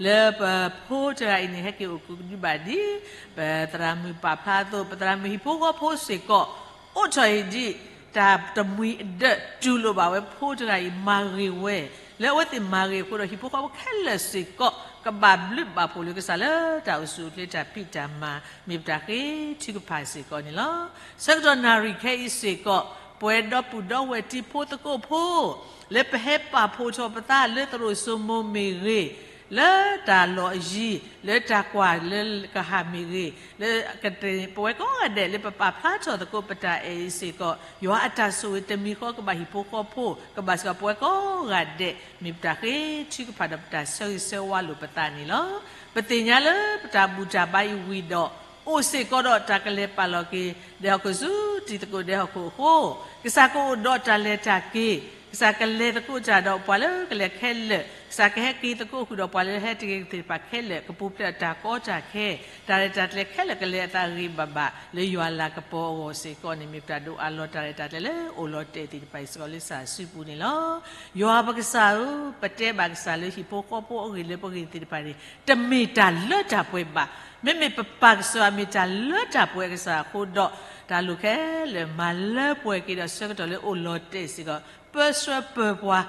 လၢပဖိတဂၤအံၤန့ၣ် ဟဲက့ၤအိၣ်ကဒုဘၣ်ဒ် ပသရၣ်မုၣ်ပာ်ဖျါအသိး ပသရၣ်မုၣ်ဟံၣ်ဖိဃီဖိစ့ၢ်ကီး အိးထီၣ်အံၤဒ် တၢ်တမှံၤအဒၢးတူၢ်လိာ်ဘၣ်ဝဲဖိတဂၤအံၤ မၤဂ့ၤဝဲ, လၢအဝဲသ့ၣ်မၤဂ့ၤအဃိဒီး ဟံၣ်ဖိဃီဖိခဲလၢာ်စ့ၢ်ကီး ကဘၣ်ဘျုးဘၣ်ဖှိၣ်လၢကစၢ်လၢတၢ်အိၣ်ဆူၣ်အိၣ်ချ့တၢ်ဖံးတၢ်မၤ မ့ၢ်ပတၢ်ဃ့ထုကဖၣ်စ့ၢ်ကီးန့ၣ်လီၤ. ဆၢကတီၢ်နၣ်ရံၣ်ခဲအံၤစ့ၢ်ကီး ပဝဲဒီပုၢ်ဒီဝဲၢ်တံၤဖိသကိးဖိ လၢပဟဲပာ်ဖှိၣ်ထီၣ်ပသးလၢသရိာ်စိမိၤမ့ၢ်ဂ့ၤ, လၢတၢ်လီၢ်အယံၤ, လၢတၢ်ကွၢ်လၢကဟၣ်မ့ၢ်ဂ့ၤ, လၢကတ့ ပဝဲကိးဂၤဒဲးလၢပပာ်ဖျါထီၣ်သကိးပတၢ်အဲၣ်အံၤစ့ၢ်ကီး ယွၤအတၢ်ဆိၣ်ဂ့ၤတမံၤဃီကဘၣ်ဟံၣ်ဖိဃီဖိ, ကဘၣ်စ့ၢ်ကီးပဝဲကိးဂၤဒဲး မ့ၢ်ပတၢ်ဃ့ထုကဖၣ်ဒီးပတၢ်ဆၢဂ့ၤဆၢဝါလိာ်ပသးန့ၣ်လီၤ. ပသ့ၣ်ညါလၢပတၢ်ဘူၣ်တၢ်ဘါအံၤဝံၤဒီး အိၣ်စ့ၢ်ကီးဒီးတၢ်ကလဲၤပာ်လီၤက့ၤ ဒဲးဟီၣ်ခိၣ်ဆူတံၤသကိးဒဲးဟီၣ်ခိၣ်အဃိ, ကစၢ်ကအိၣ်ဒီးတၢ်လဲၤတၢ်က့ၤ, ကစၢ်ကလဲၤသကိးတၢ်ဒီးပှၤလၢကလဲၤခဲလၢာ်, ကစၢ်ကဟဲက့ၤသကိးဃုာ်ဒီးပှၤလၢဟဲတ့ၢ်က့ၤသ့ၣ်တဖၣ်ခဲလၢာ်, ကပူၤဖျဲးအတၢ်ကီတၢ်ခဲ, တၢ်ရဲၣ်တၢ်ကျဲၤခဲလၢာ်ကလဲၤအသးဂ့ၤဘၣ်ဘၣ် လၢယွၤလၤကပီၤအဂီၢ်စ့ၢ်ကီးန့ၣ် မ့ၢ်ပတၢ်ဒိးအးလီၤတၢ်ရဲၣ်တၢ်ကျဲၤလၢအိၣ်လီၤတဲာ်သ့ၣ်တဖၣ်အံၤစ့ၢ်ကီးလၢကစၢ်စုပူၤန့ၣ်လီၤ. ယွၤပကစၢ်ဧၢ, ပတဲဘၣ်ကစၢ်လၢဟံၣ်ဖိဃီဖိအဂ့ၢ်လၢပဂ့ၢ်သ့ၣ်တဖၣ်န့ၣ် တမ့ၢ်တၢ်လၢတၢ်ပှဲၤဘၣ်. မ့မ့ၢ်ပပၢ်ကစၢ်မ့ၢ်တၢ်လၢတၢ်ပှဲၤအကစၢ်အဃိဒီး တၢ်လိၣ်ခဲလၢာ်မၤလၢပှဲၤက့ၤဒီးဆၢကတီၢ်လၢအိၣ်လီၤတဲာ်စ့ၢ်ကီး ပၢဆှၢပၢပှၤ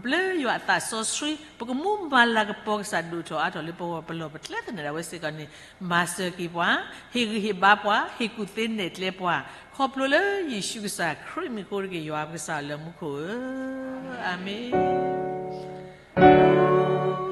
ဘျၢယွၤအသးစီဆှံ ပကမူမၤလၤကပီၤကစၢ်ဒိၣ်ထီၣ်အါထီၣ်လၢပဂီၢ် ပလီၢ်ပကျဲသနၢၣ်ဒၣ်ဝဲစ့ၢ်ကီးန့ၣ် မၤစၢၤက့ၤပှၤ, ဟ့ၣ်ဂံၢ်ဟ့ၣ်ဘါပှၤ, ဟ့ၣ်ကူၣ်သ့နဲၣ်ကျဲပှၤ, ခီဖျိလၢယ့ၣ်ၡူးကစၢ်ခရံာ်မံၤအဃိတက့ၢ် ယွၤပကစၢ်လၢမူခိၣ်ဧၢ, အၤမ့ၣ်.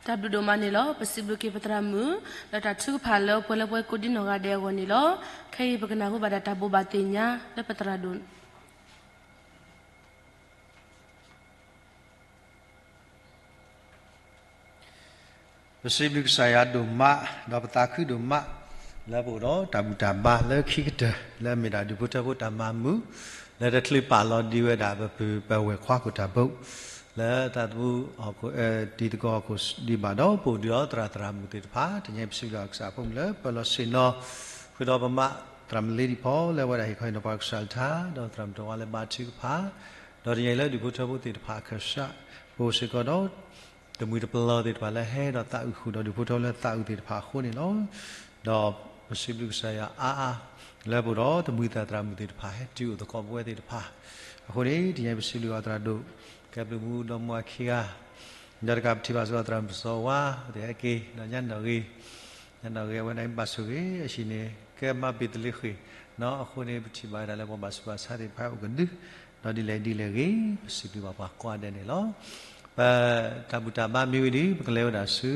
တၢ်ဘျုးဒိၣ်မးန့ၣ်လီၤ. ပစံးဘျုးက့ၤပသရၣ်မုၣ် လၢတၢ်ထုကဖၣ်လၢပှဲၤလၢပှဲၤကိးဒ်နီၢ်ဂၤဒဲးအဂီၢ်န့ၣ်လီၤ. ခဲအံၤပကနၢ်ဟူဘၣ်ဒၣ်တၢ်ဘိးဘၣ်သ့ၣ်ညါလၢပသရၣ်ဒိၣ် ပစံးဘျုးကစၢ်ယွၤဒိၣ်မး, ဒီးပသးခုဒိၣ်မး လၢပအိၣ်ဒီးတၢ်ဘူၣ်တၢ်ဘါလၢခံကတၢၢ် လၢအမ့ၢ်ဒၣ်ဒူၣ်ဖိထၢဖိတၢ်မၤမုာ် လၢတချုးပာ်လီၤဒံးဝဲဒၣ်ပပုၢ်ပဝဲၢ်ခွါခိၣ်တၢ်ဘိ လၢသးသမူ တံၤသကိးဟီၣ်ခိၣ်ဒံးဘၣ်ဒီး ပအိၣ်ဒံးဒီးသရၣ်သရၣ်မုၣ်သ့ၣ်တဖၣ် တနံၤအံၤပစံးဘျုးကစၢ်အဖိမုၣ်လၢပၢၤလီၤဆ့ၣ်နီၤ ဃုာ်ဒီးပမးသရၣ်မုၣ်လ့ဒံၣ်ဖီ လၢအဝဲဒၣ်ဟ့ၣ်ခီဟ့ၣ်နီၤပှၤကစၢ်အကလုၢ်ကထါ ဒီးသရၣ်မုၣ်တဝါလၢဘါထုကဖၣ် ဒီးတနံၤအံၤလၢဒူၣ်ဖိထၢဖိသ့ၣ်တဖၣ်အခၢၣ်စး ပအိၣ်စ့ၢ်ကီးဒီး တမှံၤတပလီၢ်သ့ၣ်တဖၣ်လၢဟဲဒီးသးအုးဃုာ်ဒီးဒူၣ်ဖိထၢဖိလၢသးအုးသ့ၣ်တဖၣ်အဃိန့ၣ်လီၤ. ဒီးပစံးဘျုးကစၢ်ယွၤအါအါ လၢပအိၣ်ဒီးတမှံၤသရၣ်သရၣ်မုၣ်သ့ၣ်တဖၣ် ဟဲတုၤအိၣ်သကိးပဝဲသ့ၣ်တဖၣ်အဃိန့ၣ် တနံၤအံၤပစံးဘျုးအသရၣ်ဒိၣ် ကဲဘျုးမူဒီမါခံဂၤ ဒီးတကးပထံၣ်ဘၣ်စ့ၢ်ကီးသရၣ်မုၣ်စီၤဝါ သ့ၣ်ဟဲက့ၤ ဒီးညါနီၣ်ဂ့ၤ ညါနီၣ်ဂ့ၤအဝဲန့ၣ်ဘၣ်ဆိၣ်ဂ့ၤ အဟံၣ်န့ၣ် ကဲမါဘ့းသလ့ဃ့ၣ် အဃိန့ၣ် ပထံၣ်ဘၣ်ဝဲဒၣ်လၢပှၤဘၣ်ဆူးဘၣ်ဆါသ့ၣ်တဖၣ်အိၣ်ကဒု ဒီးဒ်လဲၣ်ဒ်လဲၣ်ဂ့ၤ ပစံးဘျုးဘၣ်ပှၤကိးဂၤဒဲးန့ၣ်လီၤ. ပတၢ်ဘူၣ်တၢ်ဘါမ့ၢ်ဝံၤဒီး ပကလဲၤဝဲဒၣ်ဆူ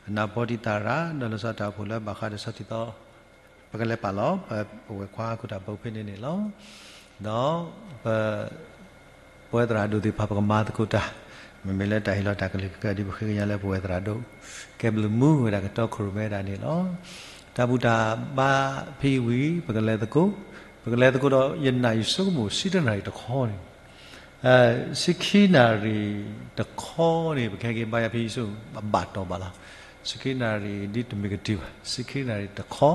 အနၢ်ပီတံၢ်သရၣ် ဒီးလီၤဆီတၢ်အိၣ်ဖှိၣ်လၢဘၣ်ဃးဒီးဆီထံသီ ပကလဲၤပာ်လီၤ ပဝဲၢ်ခွါခိၣ်တၢ်ဘိဖဲန့ၣ်န့ၣ်လီၤ. ဒီးပ ပဝဲသရၣ်ဒိၣ်သ့ၣ်တဖၣ် ပကမၤသကိးတၢ် မ့မ့ၢ်လၢတၢ်ဟ့ၣ်လီၤတၢ်ကလုၢ်ကကၢဒ်ပဃ့ကညးလၢပဝဲသရၣ်ဒိၣ် ကဲဘျုးမူဝဲဒၣ်ကတီခိၣ်ရိၣ်မဲဒၣ်န့ၣ်လီၤ. တၢ်ဘူၣ်တၢ်ဘါဖဲအံၤဝံၤ ပကလဲၤသကိး ပကလဲၤသကိးဒီး ယနာ်ယဆိကမိၣ် ဆံတနၣ်ရံၣ်တခီန့ၣ် ဆံခံနၣ်ရံၣ်တခီန့ၣ် ပကဟဲက့ၤဘါယွၤဖဲအံၤဆိ အဘၣ်တီၢ်ဘၣ်လီၤ. ဆံခံနၣ်ရံၣ်ဒ်တမ့ၢ်ကတုၤဘၣ် ဆံခံနၣ်ရံၣ်တခီ ပက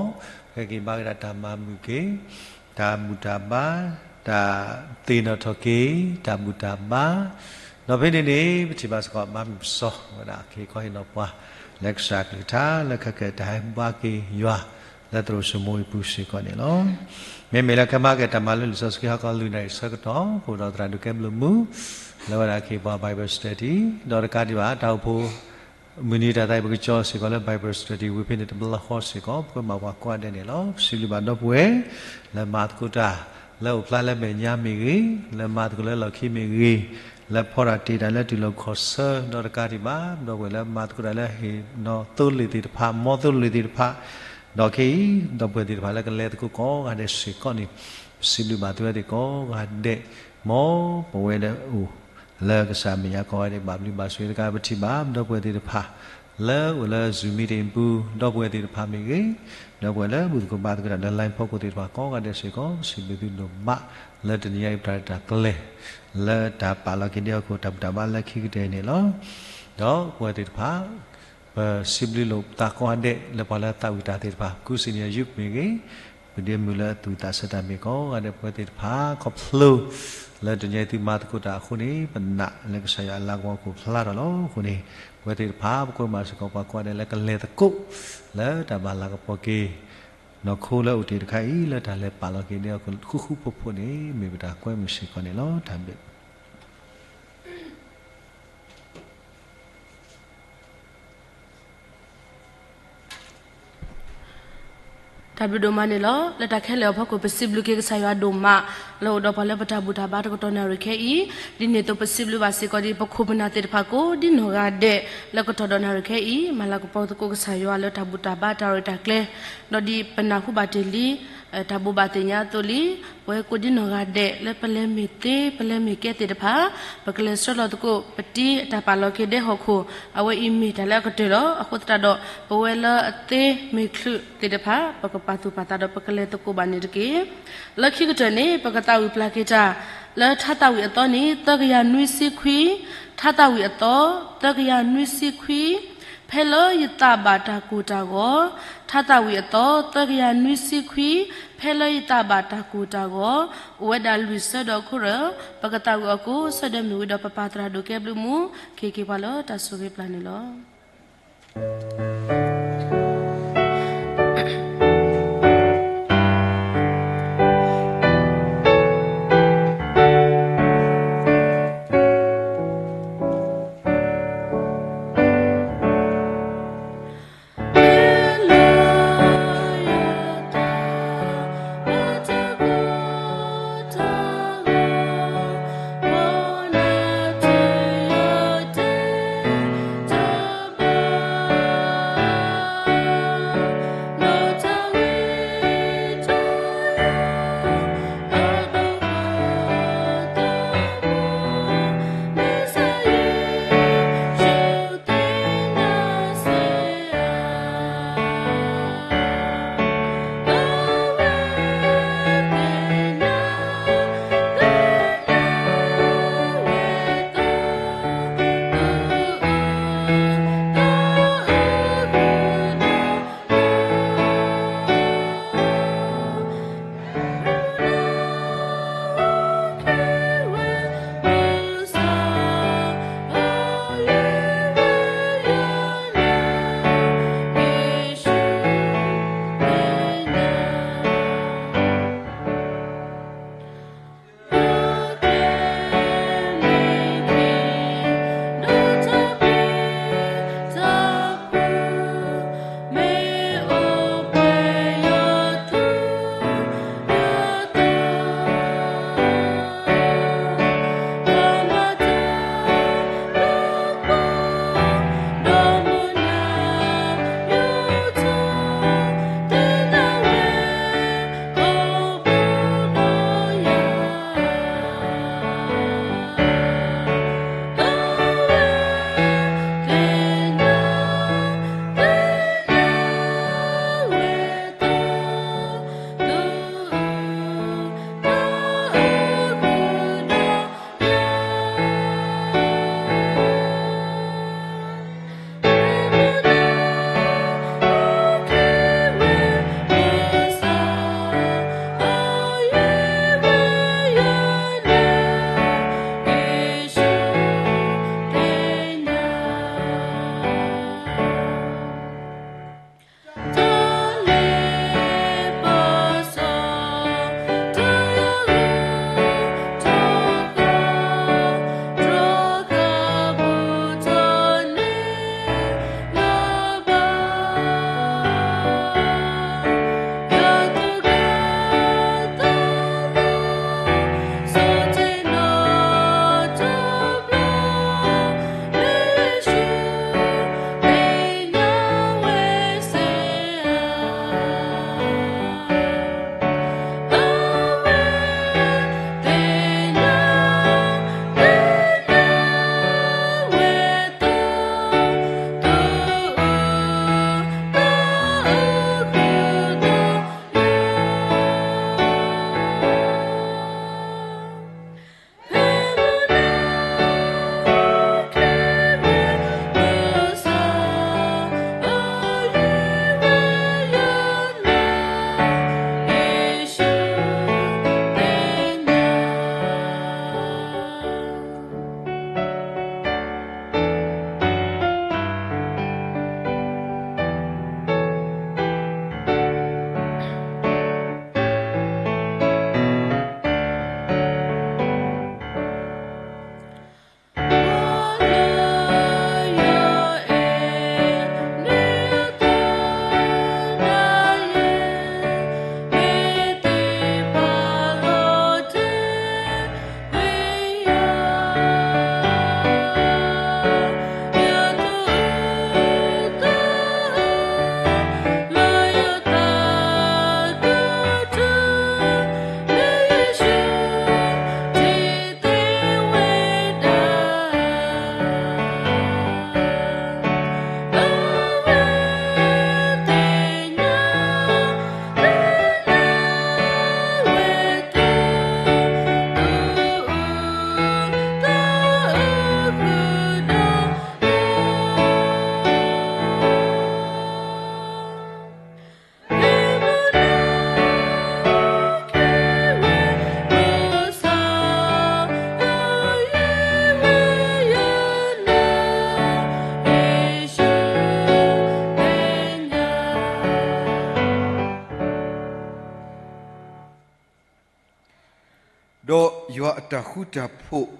ဟဲက့ၤဘါဝဲဒၣ်တၢ်မၤမုာ်က့ၤ တၢ်ဘူၣ်တၢ်ဘါ တၢ်သ့ၣ်နီၣ်ထီၣ်က့ၤ တၢ်ဘူၣ်တၢ်ဘါ ဒီးဖဲန့ၣ်န့ၣ် ပထံၣ်ဘၣ်စ့ၢ်ကီး ဘါမုၢ်ပစီ ဝဲဒၣ်ကဟ့ၣ်ခီဟ့ၣ်နီၤပှၤ လၢကစၢ်အကလုၢ်ကထါ လၢခဲကဲတၢ်ဟဲဘါက့ၤယွၤ လၢသရိာ်စိမိအပူၤစ့ၢ်ကီးန့ၣ်လီၤ. မ့မ့ၢ်လၢခဲမၤကဲတၢ်မၤလၢလံာ်စီဆှံဟီၣ်ခိၣ်လွံၢ်နၣ်ရံၣ်ဆၢကတီၢ် ပအိၣ်ဒီးသရၣ်ဒိၣ်ကဲဘျုးမူ လၢဝဲဒၣ်ကဟ့ၣ်ပှၤ Bible study ဒီးတကးဒံးဘၣ် တၢ်အိၣ်ဖှိၣ် မုၢ်နံၤတၢ်သးအံၤ ပကကၠီစ့ၢ်ကီးလၢ Bible study ဝံၤဖဲန့ၣ်တဘျီဃီစ့ၢ်ကီး ပကွဲမးပှၤကိးဂၤဒဲးန့ၣ်လီၤ. ပစံးဘျုးဘၣ်ဒီပုၢ်ဝဲၢ် လၢမၤသကိးတၢ် လၢအိၣ်ဖျါလၢမဲာ်ညါမ့ၢ်ဂ့ၤ, လၢမၤသကိးလၢလီၢ်ခံမ့ၢ်ဂ့ၤ, လၢဖီတၢ်တ့ၢ်တၢ်လၢတုၤလီၤခီၣ်ဆၢ ဒီးတကးဒံးဘၣ် ဒီပုၢ်ဝဲၢ်လၢမၤသကိးတၢ်လၢဟ့ၣ်နီၤသိလ့ၣ်သ့ၣ်တဖၣ် မ်သိလ့ၣ်သ့ၣ်တဖၣ်, ဒီးခဲအံၤ ဒီပုၢ်ဝဲၢ်သ့ၣ်တဖၣ်လၢကလဲၤသကိးကိးဂၤဒဲးစ့ၢ်ကီးန့ၣ် ပစံးဘျုးဘၣ်သုဝဲသ့ၣ်ကိးဂၤဒဲး, မ်ပဝဲဒၣ်အိၣ် လၢကစၢ်မဲာ်ညါကိးဂၤဒဲး ဘၣ်ဘျုးဘၣ်ဆိၣ်ဂ့ၤတကး ပထံၣ်ဘၣ် ဒီပုၢ်ဝဲၢ်သ့ၣ်တဖၣ် လၢအိၣ်လၢ Zoom meeting ပူၤ ဒီပုၢ်ဝဲၢ်သ့ၣ်တဖၣ်မ့ၢ်ဂ့ၤ, ဒီပုၢ်ဝဲၢ်လၢဘူၣ်သကိးဘါသကိးတၢ်လၢ line ဖီခိၣ်သ့ၣ်တဖၣ်ကိးဂၤဒဲးစ့ၢ်ကီး ပစံးဘျုးသုဒိၣ်မး လၢတနံၤအံၤပတၢ်ရဲၣ်တၢ်ကျဲၤ လၢတၢ်ပာ်လီၤက့ၤဒဲးဟီၣ်ခိၣ်တၢ်ဘူၣ်တၢ်ဘါလၢခံကတၢၢ်န့ၣ်လီၤ. ဒီးပဝဲသ့ၣ်တဖၣ် ပစံးဘျုးလိာ်ပသးကိးဂၤဒဲး လၢပှၤလၢသးဝံၣ်တၢ်သ့ၣ်တဖၣ် ကူစံၣ်န့ၢ်ယုၢ်မ့ၢ်ဂ့ၤ, ပဒ့မုၣ်လၢသူၣ်ဝံၣ်သးဆၢတၢ်မ့ၢ်ကိးဂၤဒဲး ပဝဲသ့ၣ်တဖၣ် ခီဖျိ လၢတနံၤအံၤသုမၤသကိးတၢ်အဃိန့ၣ် ပနာ်လၢကစၢ်ယွၤအလၤကပီၤကအိၣ်ဖျါထီၣ်လီၤ. အဃိန့ၣ် ပဝဲသ့ၣ်တဖၣ် ပကွဲမးစ့ၢ်ကီးပှၤကိးဂၤဒဲးလၢကလဲၤသကိး လၢတၢ်ဘၣ်လၤကပီၤက့ၤ နီၢ်ခိလၢအိၣ်တ့ၢ်တခါအံၤ လၢတၢ်လဲၤပာ်လီၤက့ၤဒဲးဟီၣ်ခိၣ်ဃူဃူဖိးဖိးန့ၣ် မ့ၢ်ပတၢ်ကွဲမုာ်စ့ၢ်ကီးန့ၣ်လီၤ. တၢ်ဘျုး တၢ်ဘျုးဒိၣ်မးန့ၣ်လီၤ. လၢတၢ်ခဲလၢာ်အဖီခိၣ် ပစံးဘျုးက့ၤကစၢ်ယွၤဒိၣ်မး လၢအိၣ်ဒီးပှၤလၢပတၢ်ဘူၣ်တၢ်ဘါတကတီၢ်နၣ်ရံၣ်ခဲအံၤ, ဒ်န့ၣ်အသိးပစံးဘျုးဘၣ်စ့ၢ်ကီးဒ်ပခိၣ်ပနၢ်သ့ၣ်တဖၣ်ကိးဒ်နီၢ်ဂၤဒဲး လၢကတီၢ်ဒီးနၣ်ရံၣ်ခဲအံၤ မၤလၤကပီၤသကိးကစၢ်ယွၤလၢတၢ်ဘူၣ်တၢ်ဘါတၢ်ရဲၣ်တၢ်ကျဲၤ, ဒီးဒ်ပနၢ်ဟူဘၣ်တ့ၢ်လံ တၢ်ဘိးဘၣ်သ့ၣ်ညါအသိးလံ ပဝဲကိးဒ်နီၢ်ဂၤဒဲး လၢပလဲၤမ့ၢ်သ့ ပလဲၤမ့ၢ်ကဲသ့ၣ်တဖၣ် ပကလဲၤဆှၢလီၤသကိး ပတံၤအတၢ်ပာ်လီၤက့ၤဒဲးဟီၣ်ခိၣ် အဝဲအံၤမ့ၢ်တၢ်လၢအကတၢၢ်လီၤ. အဃိသတးဒီး ပဝဲလၢအသ့မ့ၢ်ချုးသ့ၣ်တဖၣ် ပကပာ်သူၣ်ပာ်သးဒီးပကလဲၤသကိးဘၣ်န့ၣ်တက့ၢ်. လၢခံကတၢၢ်န့ၣ် ပကသးဝံၣ်ပျၢ်က့ၤတၢ် လၢထါသးဝံၣ်အသီန့ၣ် သၢကယၤနွံဆံခွံ, ထါသးဝံၣ်အသီ သၢကယၤနွံဆံခွံ ဖဲလၢယသးဘၣ်တၢ်ကိၢ်တၢ်ဂီၤ, ထါသးဝံၣ်အသီ သၢကယၤနွံဆံခွံ, ဖဲလၢယသးဘၣ်တၢ်ကိၢ်တၢ်ဂီၤ, အိၣ်ဝဲဒၣ်လွံၢ်ဆၢဒီးအခိၣ်ရၢၢ်, ပကသးဝံၣ်အီၤကိးဆၢဒၢမ့ၢ်ဝံၤဒီး ပပၢ်သရၣ်ဒိၣ်ကဲဘျုးမူ ကဟ့ၣ်က့ၤပှၤလၢတၢ်ဆိၣ်ဂ့ၤပျၢ်န့ၣ်လီၤ. တၢ်ဃူတၢ်ဖိး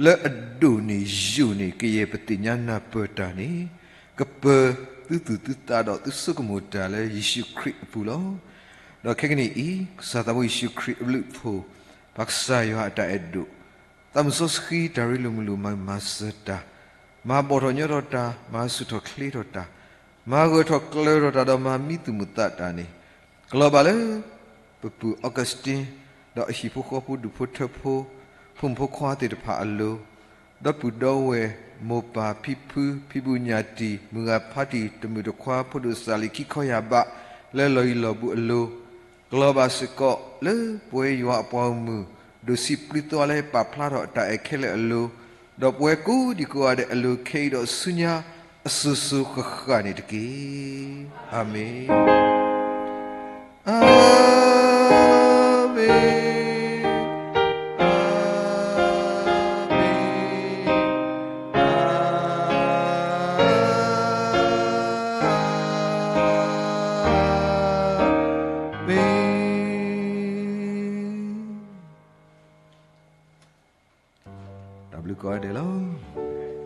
လၢအဒိၣ်န့ၢ်ယိာ်န့ၢ်ကယဲၢ်ပသ့ၣ်ညါနၢ်ပၢၢ်တၢ်န့ၣ်, ကပၢၤသုသူၣ်သုသးဒီးသုဆိကမိၣ်တၢ်လၢယ့ၣ်ၡူးခရံာ်အပူၤလီၤ. ဒီးခဲကနံၣ်အံၤ, ကစၢ်သးဘိယ့ၣ်ၡူးခရံာ်အဘျုးအဖှိၣ်, ပၢ်ကစၢ်ယွၤအတၢ်အဲၣ်ဒိၣ်, သးမုၢ်စီဆှံတၢ်ရ့လိာ်မုာ်လိာ်မၤမၤစၢၤတၢ်, မၤဘီၣ်ထီၣ်ညီထီၣ်တၢ်, မၤဆူၣ်ထီၣ်ချ့ထီၣ်တၢ်, မၤဂၢၢ်ထီၣ်ကျၢၤထီၣ်တၢ်ဒီးမၤမံသူၣ်မုာ်သးတၢ်န့ၣ်, ကလီၤဘၣ်လၢ ပပုၢ် Augustine ဒီးအဟံၣ်ဖိဃီဖိ ဒူၣ်ဖိထၢဖိ, ဖိမုၣ်ဖိခွါသ့ၣ်တဖၣ်အလိၤ, ဒီပုၢ်ဒီဝဲၢ်, မိၢ်ပၢ်ဖံဖု, ဖံဘူးညၣ်တံၢ်, မုၢ်ဂၤဖါတံၢ်, တမုၣ်တခွါ, ဖိဒိၣ်စၢ်လံၤခံခီယၢ်ဘး, လၢလီၢ်ယံၤလီၢ်ဘူးအလိၤ, ကလီၤဘၣ်စ့ၢ်ကီးလၢပဝဲယွၤအပှၤဂီၢ်မုၢ်, ဒိၣ်ဆံးပျုၢ်သွါလၢပာ်ဖျါထီၣ်အတၢ်အဲၣ်ခဲလၢာ်အလိၤ, ဒီးပဝဲကိးဒံကိးဂၤဒဲးအလိၤ ခဲအံၤဒီးဆူညါအစိၤစိၤဃၣ်ဃၣ်န့ၣ်တက့ၢ်. အၤမ့ၣ်, အၤမ့ၣ်, အၤမ့ၣ်, အၤမ့ၣ်. တၢ်ဘျုးကိးဂၤဒဲးလီၤ.